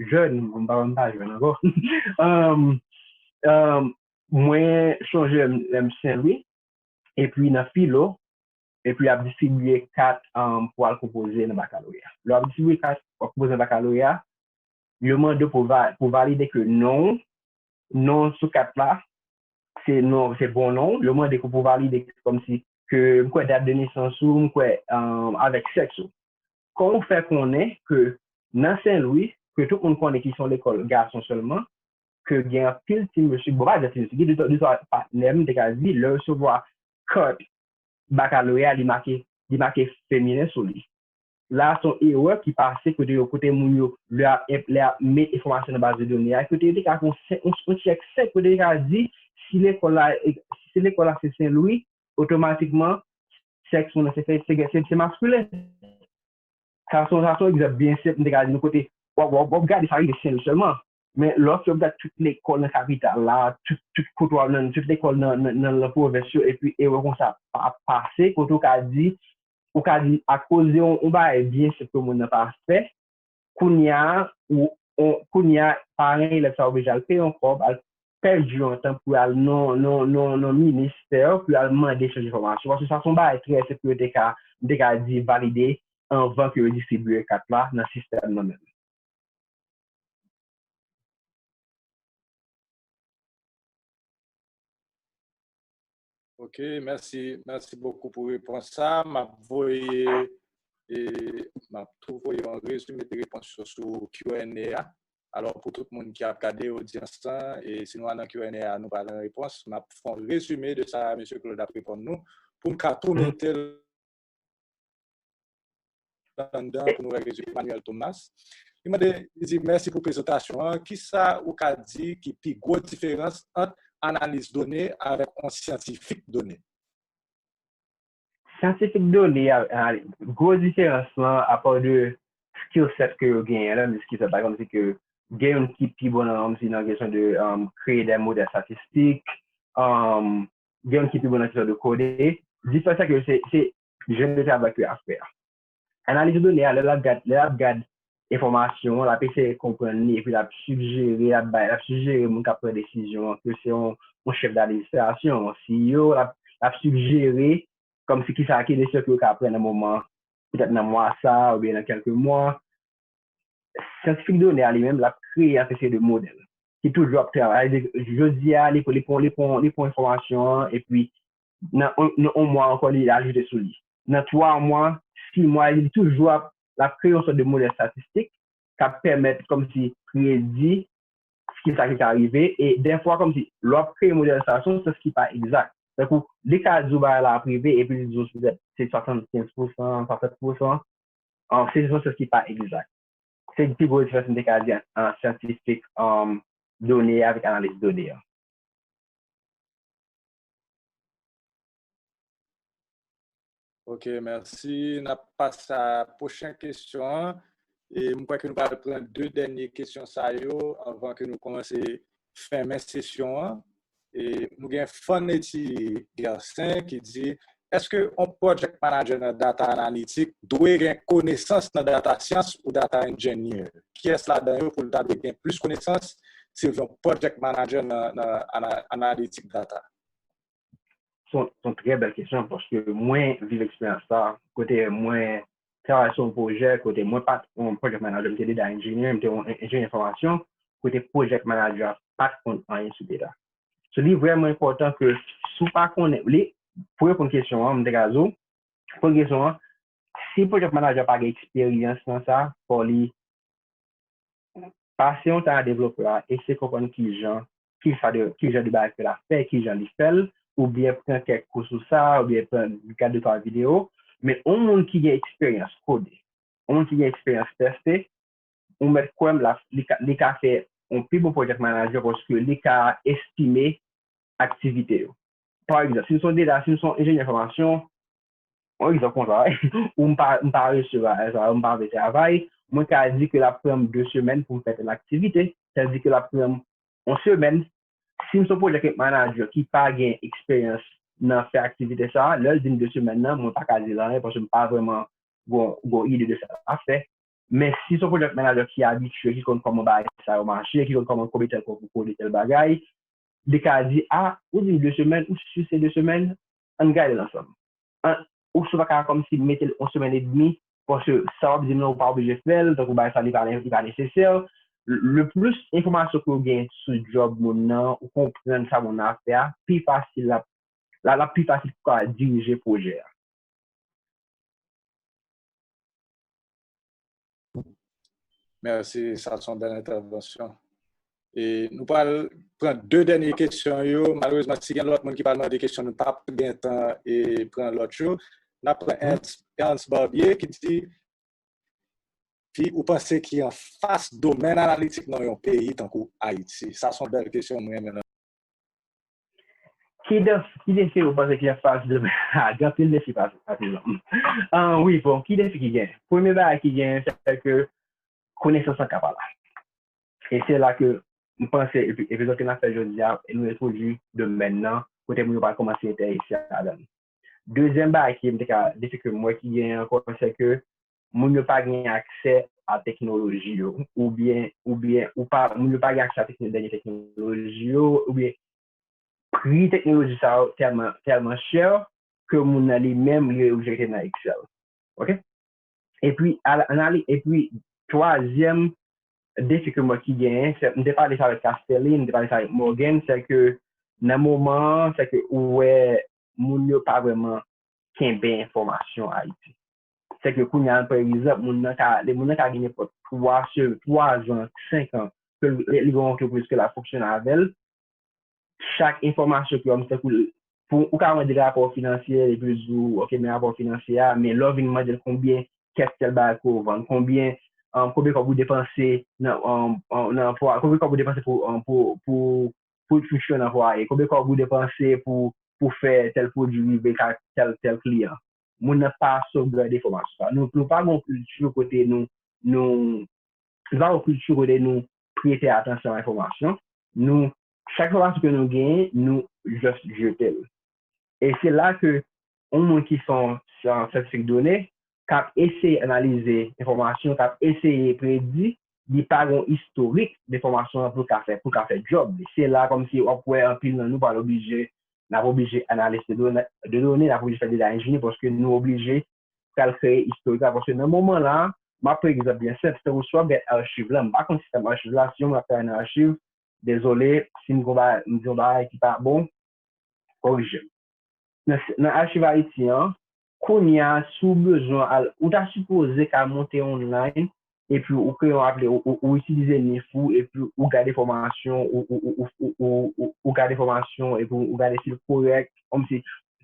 jèn, m pa, m pa jèn ankò. um, um, mwen chonje lè m, lè m Sen Lwi, epi nan filo, epi y ap distribiye kat um, pou al konpoze nan bakaloreya. Lè w ap distribiye kat pou al konpoze nan bakaloreya, yo mande w pou, va, pou valide ke non, non sou kat la, se non, se bon non. Yo mande ke pou valide kòmsi ke m kwè dat de nesans ou, m kwè um, avèk sèks ou. Kòman w fè konnen ke nan Sen Lwi, ke tout moun konnen ki se yon lekòl gason sèlman, ke gen anpil ti mesye, bon, pa di ti mesye, gen de, de twa patnè m te ka di, lè resevwa kat bakaloreya, li make, li make feminen sou li. La, se yon erè ki pase kote yo, kote moun yo, lè ap, lè ap met enfòmasyon nan baz de done a, kote yo te ka fè yon, yon, yon chèk senp, kote yo te ka di, si lekòl la, si lekòl la se Sen Lwi, otomatikman, sèks moun nan se, se, se, se maskilen. Sa se yon, sa se yon egzanp byen senp, m te ka di nou kote, w ap, w ap, w ap gade sa rive Sen Lwi sèlman. Men lè w ap gade tout lekòl nan kapital la, tout, tout kote w ap nan, tout lekòl nan, nan, nan, nan pwovens yo, epi erè konsa pa pase, kote w ka di, ou ka di, akoz de yon, yon bagay byen senp ke moun nan pa fè, kounye a, ou, ou, kounye a, paran elèv sa oblije al peye yon kòb, al pèdi yon tan pou al nan, nan, nan, nan ministè, pou al mande echanj enfòmasyon. Paske sa se yon bagay trè senp ke yo te ka, m te ka di valide anvan ke yo distribiye kat la nan sistèm nan menm. Ok, mèsi, mèsi bokou pou repons sa. M ap voye, e, m ap tou voye yon rezime de repons yo sou Q and A a. Alò, pou tout moun ki ap gade odyans lan, e si nou al nan Q and A a, nou pral nan repons. M ap fè yon rezime de sa mesye Claude ap reponn nou, pou m ka tou mete l anndan pou nou wè rezime. Emmanuel Thomas. Li mande, li di, mèsi pou prezantasyon an. Kisa ou ka di ki pi gwo diferans ant analiz done avèk yon syantifik done? Syantifik done a, a, gwo diferans lan, apa de skill set ke yo genyen, la, men skill set la, kòmsi ke gen youn ki pi bon nan, kòmsi nan kesyon de um, kreye de modèl statistik, um, gen youn ki pi bon nan kesyon de kode. Diferans sa ke se, se jan de travay ke y ap fè a. Analiz done a, lè l ap gad, lè l ap gad enfòmasyon an, l ap eseye konprann li, epi l ap sijere, l ap bay, l ap sijere moun k ap pran desizyon an, ke se yon, yon chèf d'administrasyon, yon C E O, l ap, l ap sijere kòmsi kisa ki nesesè ke yo ka pran nan moman an. petèt nan mwa sa a oubyen nan kèlke mwa. Syantifik done a li menm, l ap kreye yon seri de modèl ki toujou ap travay. Jodi a, li pran enfòmasyon an epi nan yon mwa ankò, li ajoute sou li. Nan twa mwa, sis mwa, li toujou ap, l ap kreye yon sòt de modèl estatistik k ap pèmèt kòmsi predi kisa ki ka rive. E dèfwa, kòmsi lè w ap kreye modèl sa, se yon syans ki pa egzak. Tankou, li ka di w bagay la ap rive, epi li di w se swasannkenz pousan, swasant pousan. Se yon syans ki pa egzak. Se pi gwo diferans m te ka di an syantifik done avèk analis done an. Ok, mèsi. N ap pase a pwochen kesyon an. E m kwè ke nou pral pran de dènye kesyon sa yo anvan ke nou kòmanse fèmen sesyon an. E nou gen Fanety Gersin ki di, èske yon project manager nan data analytics dwe gen konesans nan data science ou data engineer? Kiyès ladan yo pou l ta dwe gen plis konesans si l vle yon project manager nan, nan ana- analytic data? Se yon, se yon trè bèl kesyon paske mwen viv eksperyans sa kote mwen travay sou yon pwojè kote mwen pa t yon project manager, m te data engineer, m te yon enjenyè enfòmasyon, kote project manager a pa t konn anyen sou data. So, li vrèman enpòtan ke si w pa konnen, li, pou reponn kesyon an, m te ka di w, pou reponn kesyon an, si project manager pa gen eksperyans nan sa, fò li pase yon tan a devlopè a, eseye konprann kijan, ki sa de, ki jan de bagay ke l ap fè, kijan li fè l, oubyen pran kèk kou sou sa, oubyen pran gad de twa videyo. Men yon moun ki gen eksperyans kode, yon moun ki gen eksperyans tèste, ou mèt kwè m, l ap, li ka, li ka fè yon pi bon project manager paske li ka estime aktivite yo. Pa egzanp, si m se yon data, si m se yon enjenyè enfòmasyon, yon egzanp konsa, ou m pa, m pa resevwa sa, ou m pa vle travay, mwen ka di ke l ap pran m de semèn pou m fè tèl aktivite, sa vle di ke l ap pran m yon semèn. Si m se yon project manager ki pa gen eksperyans nan fè aktivite sa, lè l di m de semèn nan, mwen pa ka di l anyen paske m pa vrèman gon, gon ide de sa l ap fè. Men si se yon project manager ki abitye, ki konn kòman bagay sa yo mache, ki konn kòman konbyen tan l pran pou kode tèl bagay, li ka di, a, ou di m de semèn, ou si se de semèn, ann gade l ansanm. An, ou si w pa ka kòmsi mete l yon semèn edmi, paske sa w ap di m nan, ou pa oblije fè l, tankou bagay sa li pa, li pa nesesè. Le plis enfòmasyon ke w gen sou djòb moun nan, ou konprann sa moun nan ap fè a, pi fasil l ap, l ap pi fasil pou w ka dirije pwojè a. Mèsi, sa se yon bèl entèvansyon. E nou pral pran de dènye kesyon yo. Malerezman, si gen lòt moun ki pral mande kesyon, nou p ap gen tan e pran lòt yo. N ap pran Ernst, Ernst Barbier ki di, defi ou panse ki anfas domèn analitik nan yon peyi tankou Ayiti? Sa se yon bèl kesyon, mwen renmen. Ki defi, ki defi ou panse ki anfas domèn an? Gen anpil defi, patizan m. Wi, bon, ki defi ki gen? Premye bagay ki gen, se ke konesans lan ka pa la. E se la ke m panse epizòd ke n ap fè jodi a, nou entwodui domèn nan, kote moun yo pral kòmanse enterese ladan l. Dezyèm bagay ki m te ka, defi ke m wè ki gen ankò, se ke moun yo pa gen aksè a teknoloji yo, oubyen, oubyen, ou pa, moun yo pa gen aksè a tekno, dènye teknoloji yo, oubyen pri teknoloji sa yo tèlman, tèlman chè ke moun nan li menm, li oblije rete nan Excel. Ok? Epi, analiz, epi, twazyèm defi ke m wè ki genyen, se, m te pale sa avèk Castelline, m te pale sa avèk Morgan, se ke nan moman an, se ke ou wè moun yo pa vrèman kenbe enfòmasyon Ayiti. Se ke kounye a, pa egzanp, moun nan ka, moun nan ka gen nenpòt twa se, twa zan, senk an, ke li gen yon antrepriz ke l ap fonksyone avè l. Chak enfòmasyon ke w ap, tankou, pou, ou ka mande rapò finansyè, epi l di w, ok, men rapò finansyè a, men lè w vin mande l konbyen kèk tèl bagay ke w vann, konbyen, um, konbyen kòb ou depanse nan, um, nan fwa, konbyen kòb ou depanse pou, um, pou, pou, pou fonksyone nan fwaye, konbyen kòb ou depanse pou, pou fè tèl pwodui rive ka tèl, tèl kliyan. Moun nan pa sovgade enfòmasyon sa. Nou, nou pa gen yon kilti kote nou, nou, nou pa gen yon kilti kote nou prete atansyon a enfòmasyon. Nou, chak enfòmasyon ke nou genyen, nou just jete l. E se la ke yon moun ki se yon syantifik done, k ap eseye analize enfòmasyon, k ap eseye predi, li pa gen yon istorik de fòmasyon an pou l ka fè, pou l ka fè djòb li. Se la kòmsi w ap wè anpil nan nou pral oblije, n ap oblije analis de done, de done, n ap oblije fè data engineer paske nou oblije pral kreye istorik la, paske nan moman la, m ap pran egzanp byen senp, se tankou si w ap gade achiv la, m pa konn sistèm achiv la, si yon moun ap travay nan achiv, dezole, si m gen yon bagay, m di yon bagay ki pa bon, korije m. Nan, nan achiv Ayiti an, kounye a, si w bezwen al, ou ta sipoze ka monte online, epi ou kreye yon apli, ou, ou, ou itilize nif ou, epi ou gade fòmasyon, ou, ou, ou, ou, ou, ou, ou, ou gade fòmasyon, epi ou gade si l korèk, kòmsi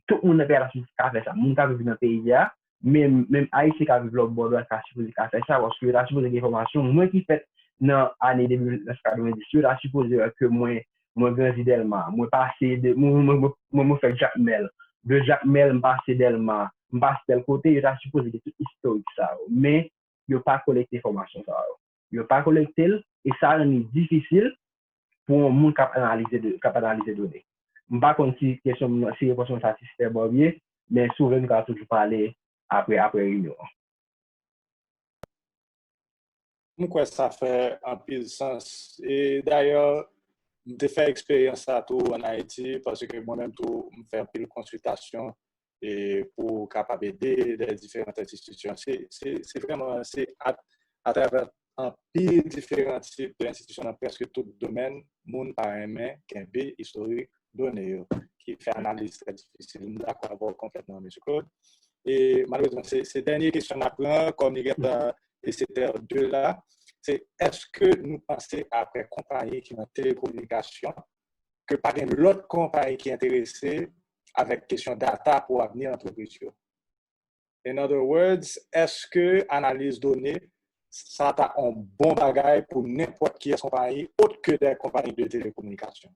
tout moun nan peyi a ta sipoze ka fè sa. Moun k ap viv nan peyi a, menm, menm Ayisyen k ap viv lòt bò dwat ta sipoze ka fè sa, paske yo ta sipoze gen fòmasyon. Mwen ki fèt nan ane de mil nèf katrevenndis yo, ta sipoze wè ke mwen, mwen grandi Dèlma, mwen pase de, mwen, mwen, mwen, mwen, mwen fè Jakmèl. De Jakmèl, m pase Dèlma, m pase tèl kote, yo ta sipoze gen tout istorik sa yo. Men, yo pa kolekte enfòmasyon sa yo. Yo pa kolekte l, e sa rann li difisil pou yon moun k ap analize, de, k ap analize done. M pa konn si kesyon m nan, si repons mwen satisfè w byen, men si w vle, nou ka toujou pale apre, apre reyinyon an. M kwè sa fè anpil sans. E dayè, m te fè eksperyans sa tou ann Ayiti, paske mwen menm tou, m fè anpil konsiltasyon e pou kapab ede lè diferan enstitisyon. Se, se, se vrèman, se a, atravè anpil diferan tip de enstitisyon nan prèske tout domèn, moun pa renmen kenbe istorik done yo, ki fè analiz trè difisil. M dakò avè w konplètman, mesye Claude. E malerezman, se, se dènye kesyon n ap pran, kòm li gentan e se tè de la, se èske nou panse apre konpayi ki nan telekominikasyon, ke pa gen lòt konpayi ki enterese avèk kesyon data pou avni antrepriz yo? In other words, èske analiz done sa ta yon bon bagay pou nenpòt kiyès konpayi, ot ke dè konpayi de telekominikasyon?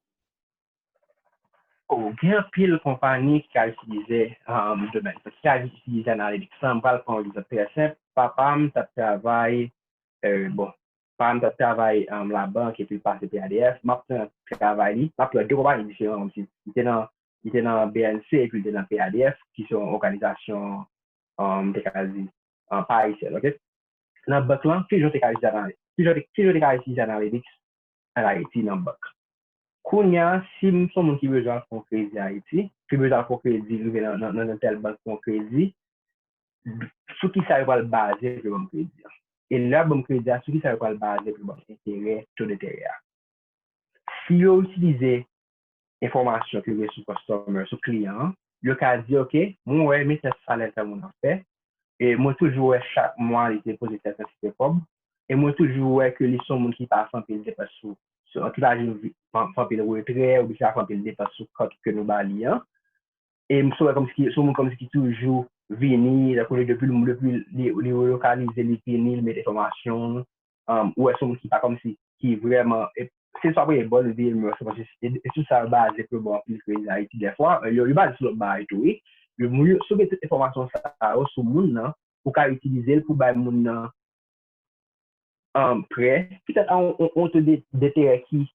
Oh, gen anpil konpayi ki ka itilize um, domèn, ki ka itilize analytics lan. M pral pran yon egzanp trè senp. Papa m t ap travay, euh, bon, papa m t ap travay um, labank epi l pase P A D F. M ap pran travay li, m ap pran de konpayi diferan, kòmsi li te nan, li te nan B N C epi li te nan P A D F, ki se yon òganizasyon, um, m te ka di, um, pa ayisyèn, ok? Nan bank lan, kijan w te ka itilize analiz, kijan w te, kijan w te ka itilize analytics ann Ayiti nan bank. Kounye a, si m se yon moun ki bezwen al fè yon kredi Ayiti, ki bezwen al fè yon kredi, rive nan, nan, nan, nan tèl bank pou yon kredi, sou ki sa yo pral baze pou yo ban m kredi a? E lè y ap ban m kredi a, sou ki sa yo pral baze pou yo ban m enterè, to denterè a? Si yo itilize enfòmasyon ke yo gen sou customer, sou kliyan an, yo ka di, ok, mwen wè men tèl salè tèl moun ap fè, e mwen toujou wè chak mwa li depoze tèl kantite kòb, e mwen toujou wè ke li se yon moun ki pa fè anpil depans sou, sou, ki pa janm fè anpil retrè, oubyen ki pa fè anpil depans sou kòb ke nou ba li an. E m sou wè kòmsi ki, se yon moun kòmsi ki toujou vini, tankou depi, depi li, li relokalize, li vini, li mete enfòmasyon, um, ou wè se yon moun ki pa kòmsi, ki vrèman, e, se swa premye bò li vini, men se kòmsi, e, e sou sa yo baze pou yo ba w anpil kredi Ayiti dèfwa, yo, yo baze sou lòt bagay tou, wi. Yo, moun yo, si w gen tout enfòmasyon sa yo sou moun nan, ou ka itilize l pou bay moun nan, um, prè, petèt a yon, yon, yon to de, denterè ki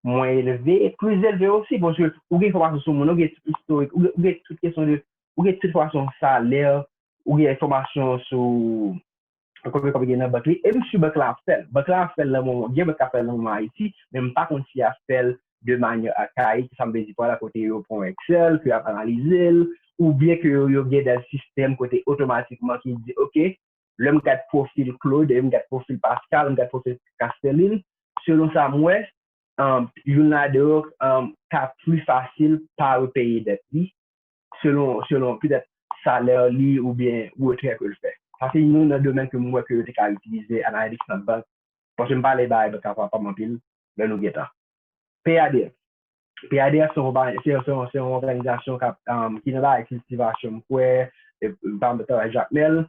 mwen elve, plis elve osi, paske ou gen enfòmasyon sou moun, ou gen tout istorik, ou gen, ou gen tout kesyon de, ou gen tout enfòmasyon salè, ou gen enfòmasyon sou konbyen kòb gen nan bank li, e m si bank la ap fè l. Bank la ap fè l nan moman, gen bank k ap fè l nan moman Ayiti, men m pa konn si y ap fè l de manyè akayik, sa m vle di pa la kote yo pran Excel, ke y ap analize l, oubyen ke yo, yo gen de sistèm kote otomatikman ki di, ok, lè m gad pwofil Claude, m gad pwofil Pascal, m gad pwofil Castelline, selon sa m wè, um, youn ladan yo, um, ka pli fasil pa repeye dèt li, selon, selon petèt salè li oubyen retrè ke l fè. Sa se youn nan domèn ke m wè ke yo te ka itilize analytics nan bank. Paske m pale bay bank la pa m anpil, lè nou gen tan. P A D F. P A D F se yon konpayi, se, se, se yon òganizasyon k ap, um, ki nan bagay kiltivasyon, m kwè, e, pa m travay Jakmèl,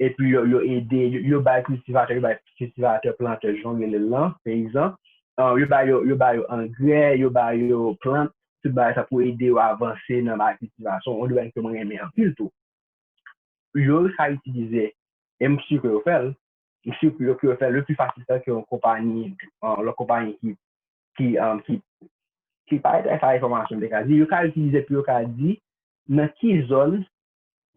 epi yo, yo ede, yo, yo bay kiltivatè, yo bay kiltivatè, plantè, jan w rele l lan, peyizan, um, yo ba yo, yo ba yo angrè, yo ba yo plant, tout bagay sa pou ede yo avanse nan bagay kiltivasyon, yon domèn ke mwen renmen anpil tou. Yo ka itilize, e m si ke yo fè l, m si ke yo, ke yo fè l le pli fasil sa ke yon konpayi, yon lòt konpayi ki, ki, um, ki, ki pa gen sa enfòmasyon m te ka di, yo ka itilize pou yo ka di nan ki zòn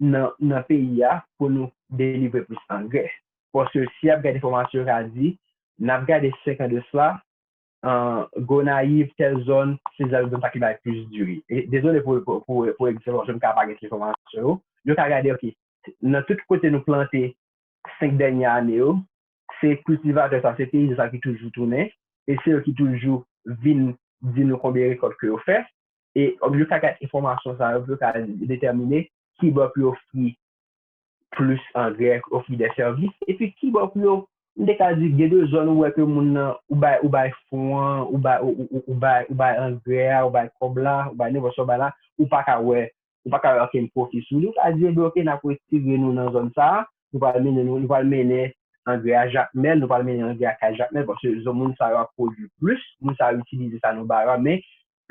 nan, nan peyi a pou nou delivre plis angrè. Paske si y ap gade enfòmasyon yo ka di, n ap gade senk an de sila, an Gonayiv, tèl zòn, se zòn sa ki bay plis diri. E, dezole pou, pou, pou, pou egzanp, paske m ka pa gen enfòmasyon yo. Yo ka gade, ok, nan tout kote nou plante senk dènye ane yo, se kiltivatè sa, se peyizan sa ki toujou tounen, e se yo ki toujou vin di nou konbyen rekòt ke yo fè, e yo ka gade enfòmasyon sa yo, pou yo ka detèmine ki bò pou yo ofri plis angrè, ofri de sèvis, epi ki bò pou yo, m te ka di, gen de zòn ou wè ke moun nan, ou bay, ou bay fon an, ou bay, ou, ou, ou, ou bay, ou bay angrè a, ou bay kòb la, ou bay nenpòt sa ou bay la, ou pa ka wè, ou pa ka wè okenn pwofi sou li, ou ka di, ebyen, oke, n ap retire nou nan zòn sa a, nou pral mennen nou, nou pral mennen angrè a Jakmèl, nou pral mennen angrè a kay Jakmèl, paske zòn moun sa yo ap pwodui plis, moun sa yo itilize sa nou ba yo a, men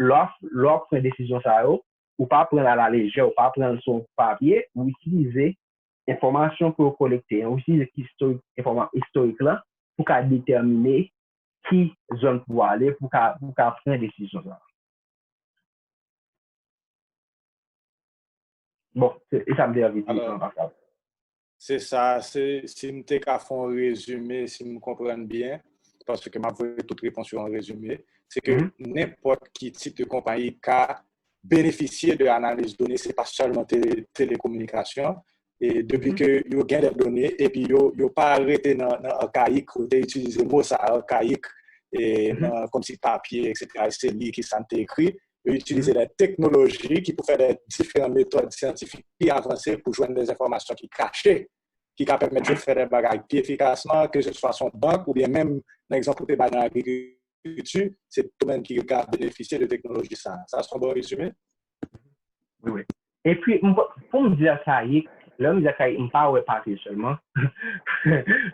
lè w ap, lè w ap pran desizyon sa yo, ou pa pran l alalejè, ou pa pran l sou papye, ou itilize enfòmasyon ke w kolekte an, ou itilize istorik, enfòma-, istorik lan pou ka detèmine ki zòn pou w ale, pou ka, pou ka pran desizyon sa. Bon, se, e sa m te anvi di, Alò, Pascal. Se sa, se, si m te ka fè yon rezime, si m konprann byen, paske m ap voye tout repons yo an rezime, se ke nenpòt ki tip de konpayi ka benefisye de analiz done, se pa sèlman tele, telekominikasyon, e depi ke yo gen de done, epi yo, yo pa rete nan, nan akayik, ou te itilize mo sa, akayik, e nan, kòmsi papye, etsetera, e se li ki sa n te ekri, yo itilize de teknoloji ki pou fè de diferan metòd syantifik pi avanse pou jwenn de enfòmasyon ki kache, ki ka pèmèt yo fè de bagay pi efikasman, ke se swa se yon bank oubyen menm nan egzanp ou te bay nan agrikilti, se domèn ki ka benefisye de teknoloji sa. Sa se yon bon rezime? Wi, wi. Epi, m pa, pou m di akayik, lè m di akayik, m pa wè papye sèlman.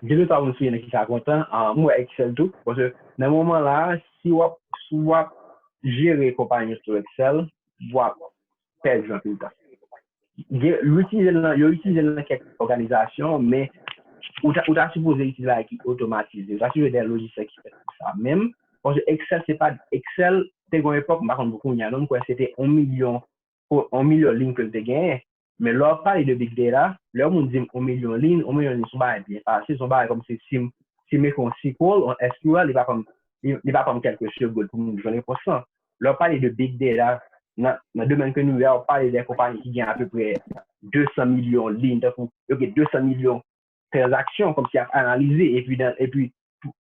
Gen de twa moun sou nan ki ka kontan. Ah, m wè Excel tou. Paske nan moman la, si w ap, si w ap jere konpayi sou Excel, w ap pèdi anpil tan. Gen, yo itilize l nan, yo itilize l nan kèk òganizasyon, men ou ta, ou ta sipoze itilize bagay ki otomatize. Ou ta sipoze gen de lojisyèl ki fèt pou sa menm. Paske Excel, se pa, Excel, te gen yon epòk, m pa konn pou kounye a non, m kwè se te yon milyon, yon milyon liy ke l te genyen. Men lè w ap pale de big data, lè yon moun di m yon milyon liy, yon milyon liy se yon bagay byen fasil, se yon bagay kòmsi si m, si m ekri yon SQL, yon S Q L, li pa pran m, li, li pa pran m kèlke segond pou m jwenn repons lan. Lè w ap pale de big data, nan, nan domèn ke nou ye a, w ap pale de konpayi ki gen apeprè de san milyon liy, tankou yo gen de san milyon tranzaksyon, kòmsi y ap analize, epi nan, epi,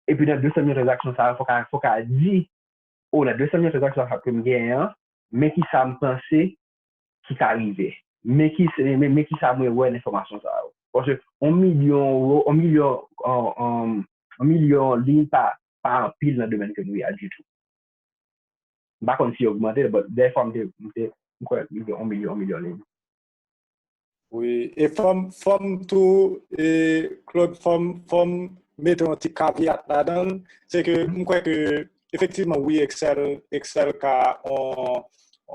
epi nan de san milyon tranzaksyon sa yo, fòk a, fòk a di, o, nan de san milyon tranzaksyon sa ke m genyen an, men ki sa m panse ki ka rive. Men ki, men, men ki sa mwen wè nan enfòmasyon sa yo. Paske yon milyon euro, yon milyon, yon, yon, yon milyon liy pa, pa anpil nan domèn ke nou ye a ditou. M pa konn si ogmante, but dèfwa m te, m te, m kwè m te yon milyon, yon milyon liy. Wi, e fò m, fò m tou, e, Claude, fò m, fò m mete yon ti caveat ladan l, se ke m kwè ke, efektivman, wi, Excel, Excel ka on,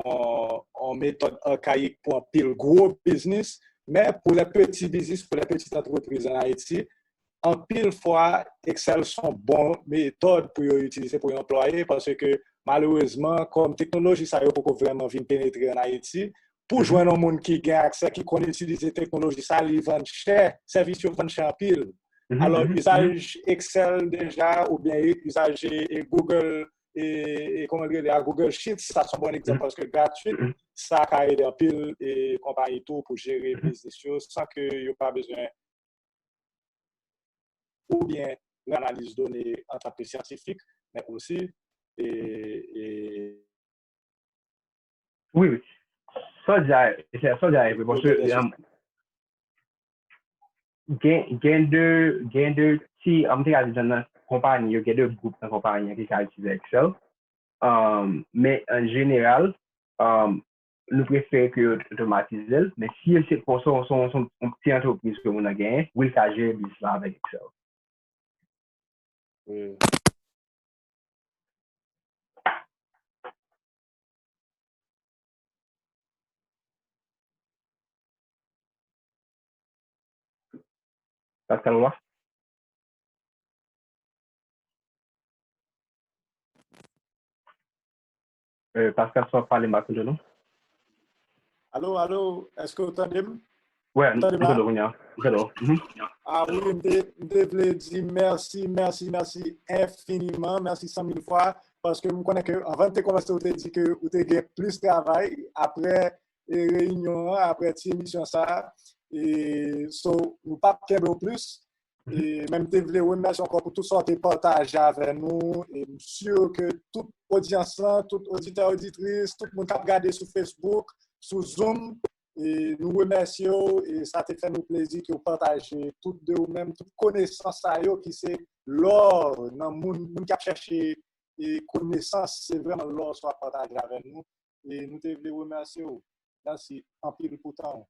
on, on metòd akayik pou anpil gwo biznis, men pou lè peti biznis, pou lè peti antrepriz an Ayiti, anpil fwa, Excel se yon bon metòd pou yo itilize, pou yo anplwaye, paske malerezman, kòm teknoloji sa yo poko vrèman vin penetre an Ayiti, pou jwenn yon moun ki gen aksè, ki konn itilize teknoloji sa, li vann chè, sèvis yo vann chè anpil. Alò, izaj Excel deja, oubyen izaj e, e Google, e, e kòman l rele a, Google Sheets, sa se yon bon egzanp, paske gratwit, sa ka ede anpil e konpayi tou pou jere biznis yo, san ke yo pa bezwen oubyen analiz done antanke syantifik, men osi, e, e, Wi, wi. Sa w di a, sa w di a e vre, paske, um, gen, gen de, gen de ti, um, m te ka di nan, nan konpayi yo, gen de gwoup nan konpayi an ki ka itilize Excel. Um, men an jeneral, um, nou prefere ke yo otomatize l, men si se pou se yon, se yon, se yon ti antrepriz ke moun nan genyen, wi, l ka jere biznis la avèk Excel. Wi. Pascal, w la? Euh, Pascal, sa w ap pale, m pa tande w non. Alo, alo, èske w tande m? Wè, m tande w kounye a. M tande w. Mhm. Ah wi, m te, m te vle di mèsi, mèsi, mèsi enfiniman, mèsi san mil fwa, paske m konnen ke anvan n te kòmanse, ou te di ke ou te gen plis travay apre, e, reyinyon an, apre ti emisyon sa a. E, so, nou p ap kenbe w plis. E, men m te vle remèsye ankò pou tout sa w te pataje avè nou. E m si ke tout odyans lan, tout oditè, oditris, tout moun k ap gade sou Facebook, sou Zoom, e nou remèsye w. E sa te fè nou plezi ke w pataje tout de ou menm, tout konesans sa yo ki se lò nan moun, moun k ap chèche e konesans, se vrèman lò sa w ap pataje avè nou. E nou te vle remèsye w. Mèsi anpil pou tan w.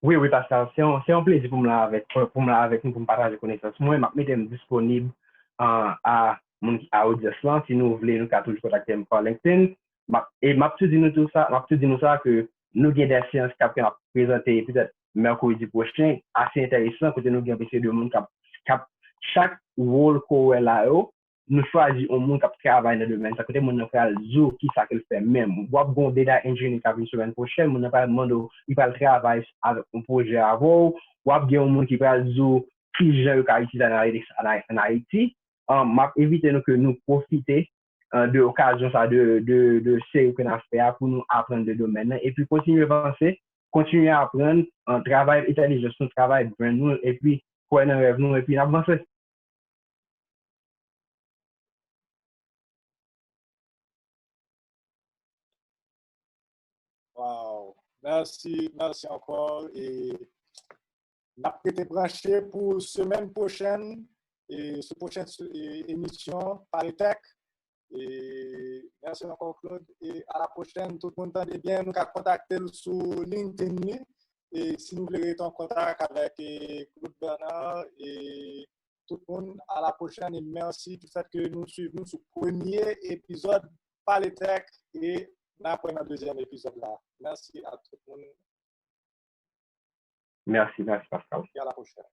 Wi, wi, Pascal, se yon, se yon plezi pou m la avèk, pou m la avèk nou, pou m pataje konesans mwen. M ap mete m disponib a, a moun ki, a odyans lan. Si nou vle, nou ka toujou kontakte m pa LinkedIn. M ap, e m ap tou di nou tou sa, m ap tou di nou sa ke nou gen de seyans k ap, k ap prezante petèt mèkredi pwochen, ase enteresan, kote nou gen yon seri de moun k ap, k ap, chak wòl ke w wè la yo, nou chwazi yon moun k ap travay nan domèn sa, kote moun nan pral di w kisa ke l fè menm. W ap gen yon data engineer k ap vin semèn pwochèn, moun nan pral mande w, li pral travay avèk yon pwojè avè w, w ap gen yon moun ki pral di w kijan yo ka itilize analytics an Ay-, an Ayiti. An, m ap envite nou ke nou pwofite, an, de okazyon sa, de, de, de seri ke n ap fè a pou nou aprann de domèn nan, epi kontinye vanse, kontinye aprann, an, travay entèlijans nou, travay brain nou, epi kwè nan rèv nou, epi n ap vanse. Wow. Mèsi, mèsi ankò. E n ap rete branche pou semèn pwochèn, e sou pwochèn, e, emisyon Pale Tech. E mèsi ankò, Claude. E a la pwochèn, tout moun tande byen, nou ka kontakte l sou LinkedIn li. E si nou vle rete an kontak avèk, e, Claude Bernard, e tout moun, a la pwochèn e mèsi du fèt ke nou swiv nou sou premye epizòd Pale Tech e n ap wè nan dezyèm epizòd la. Mèsi a tout moun. Mèsi, mèsi, Pascal. E a la pwochèn.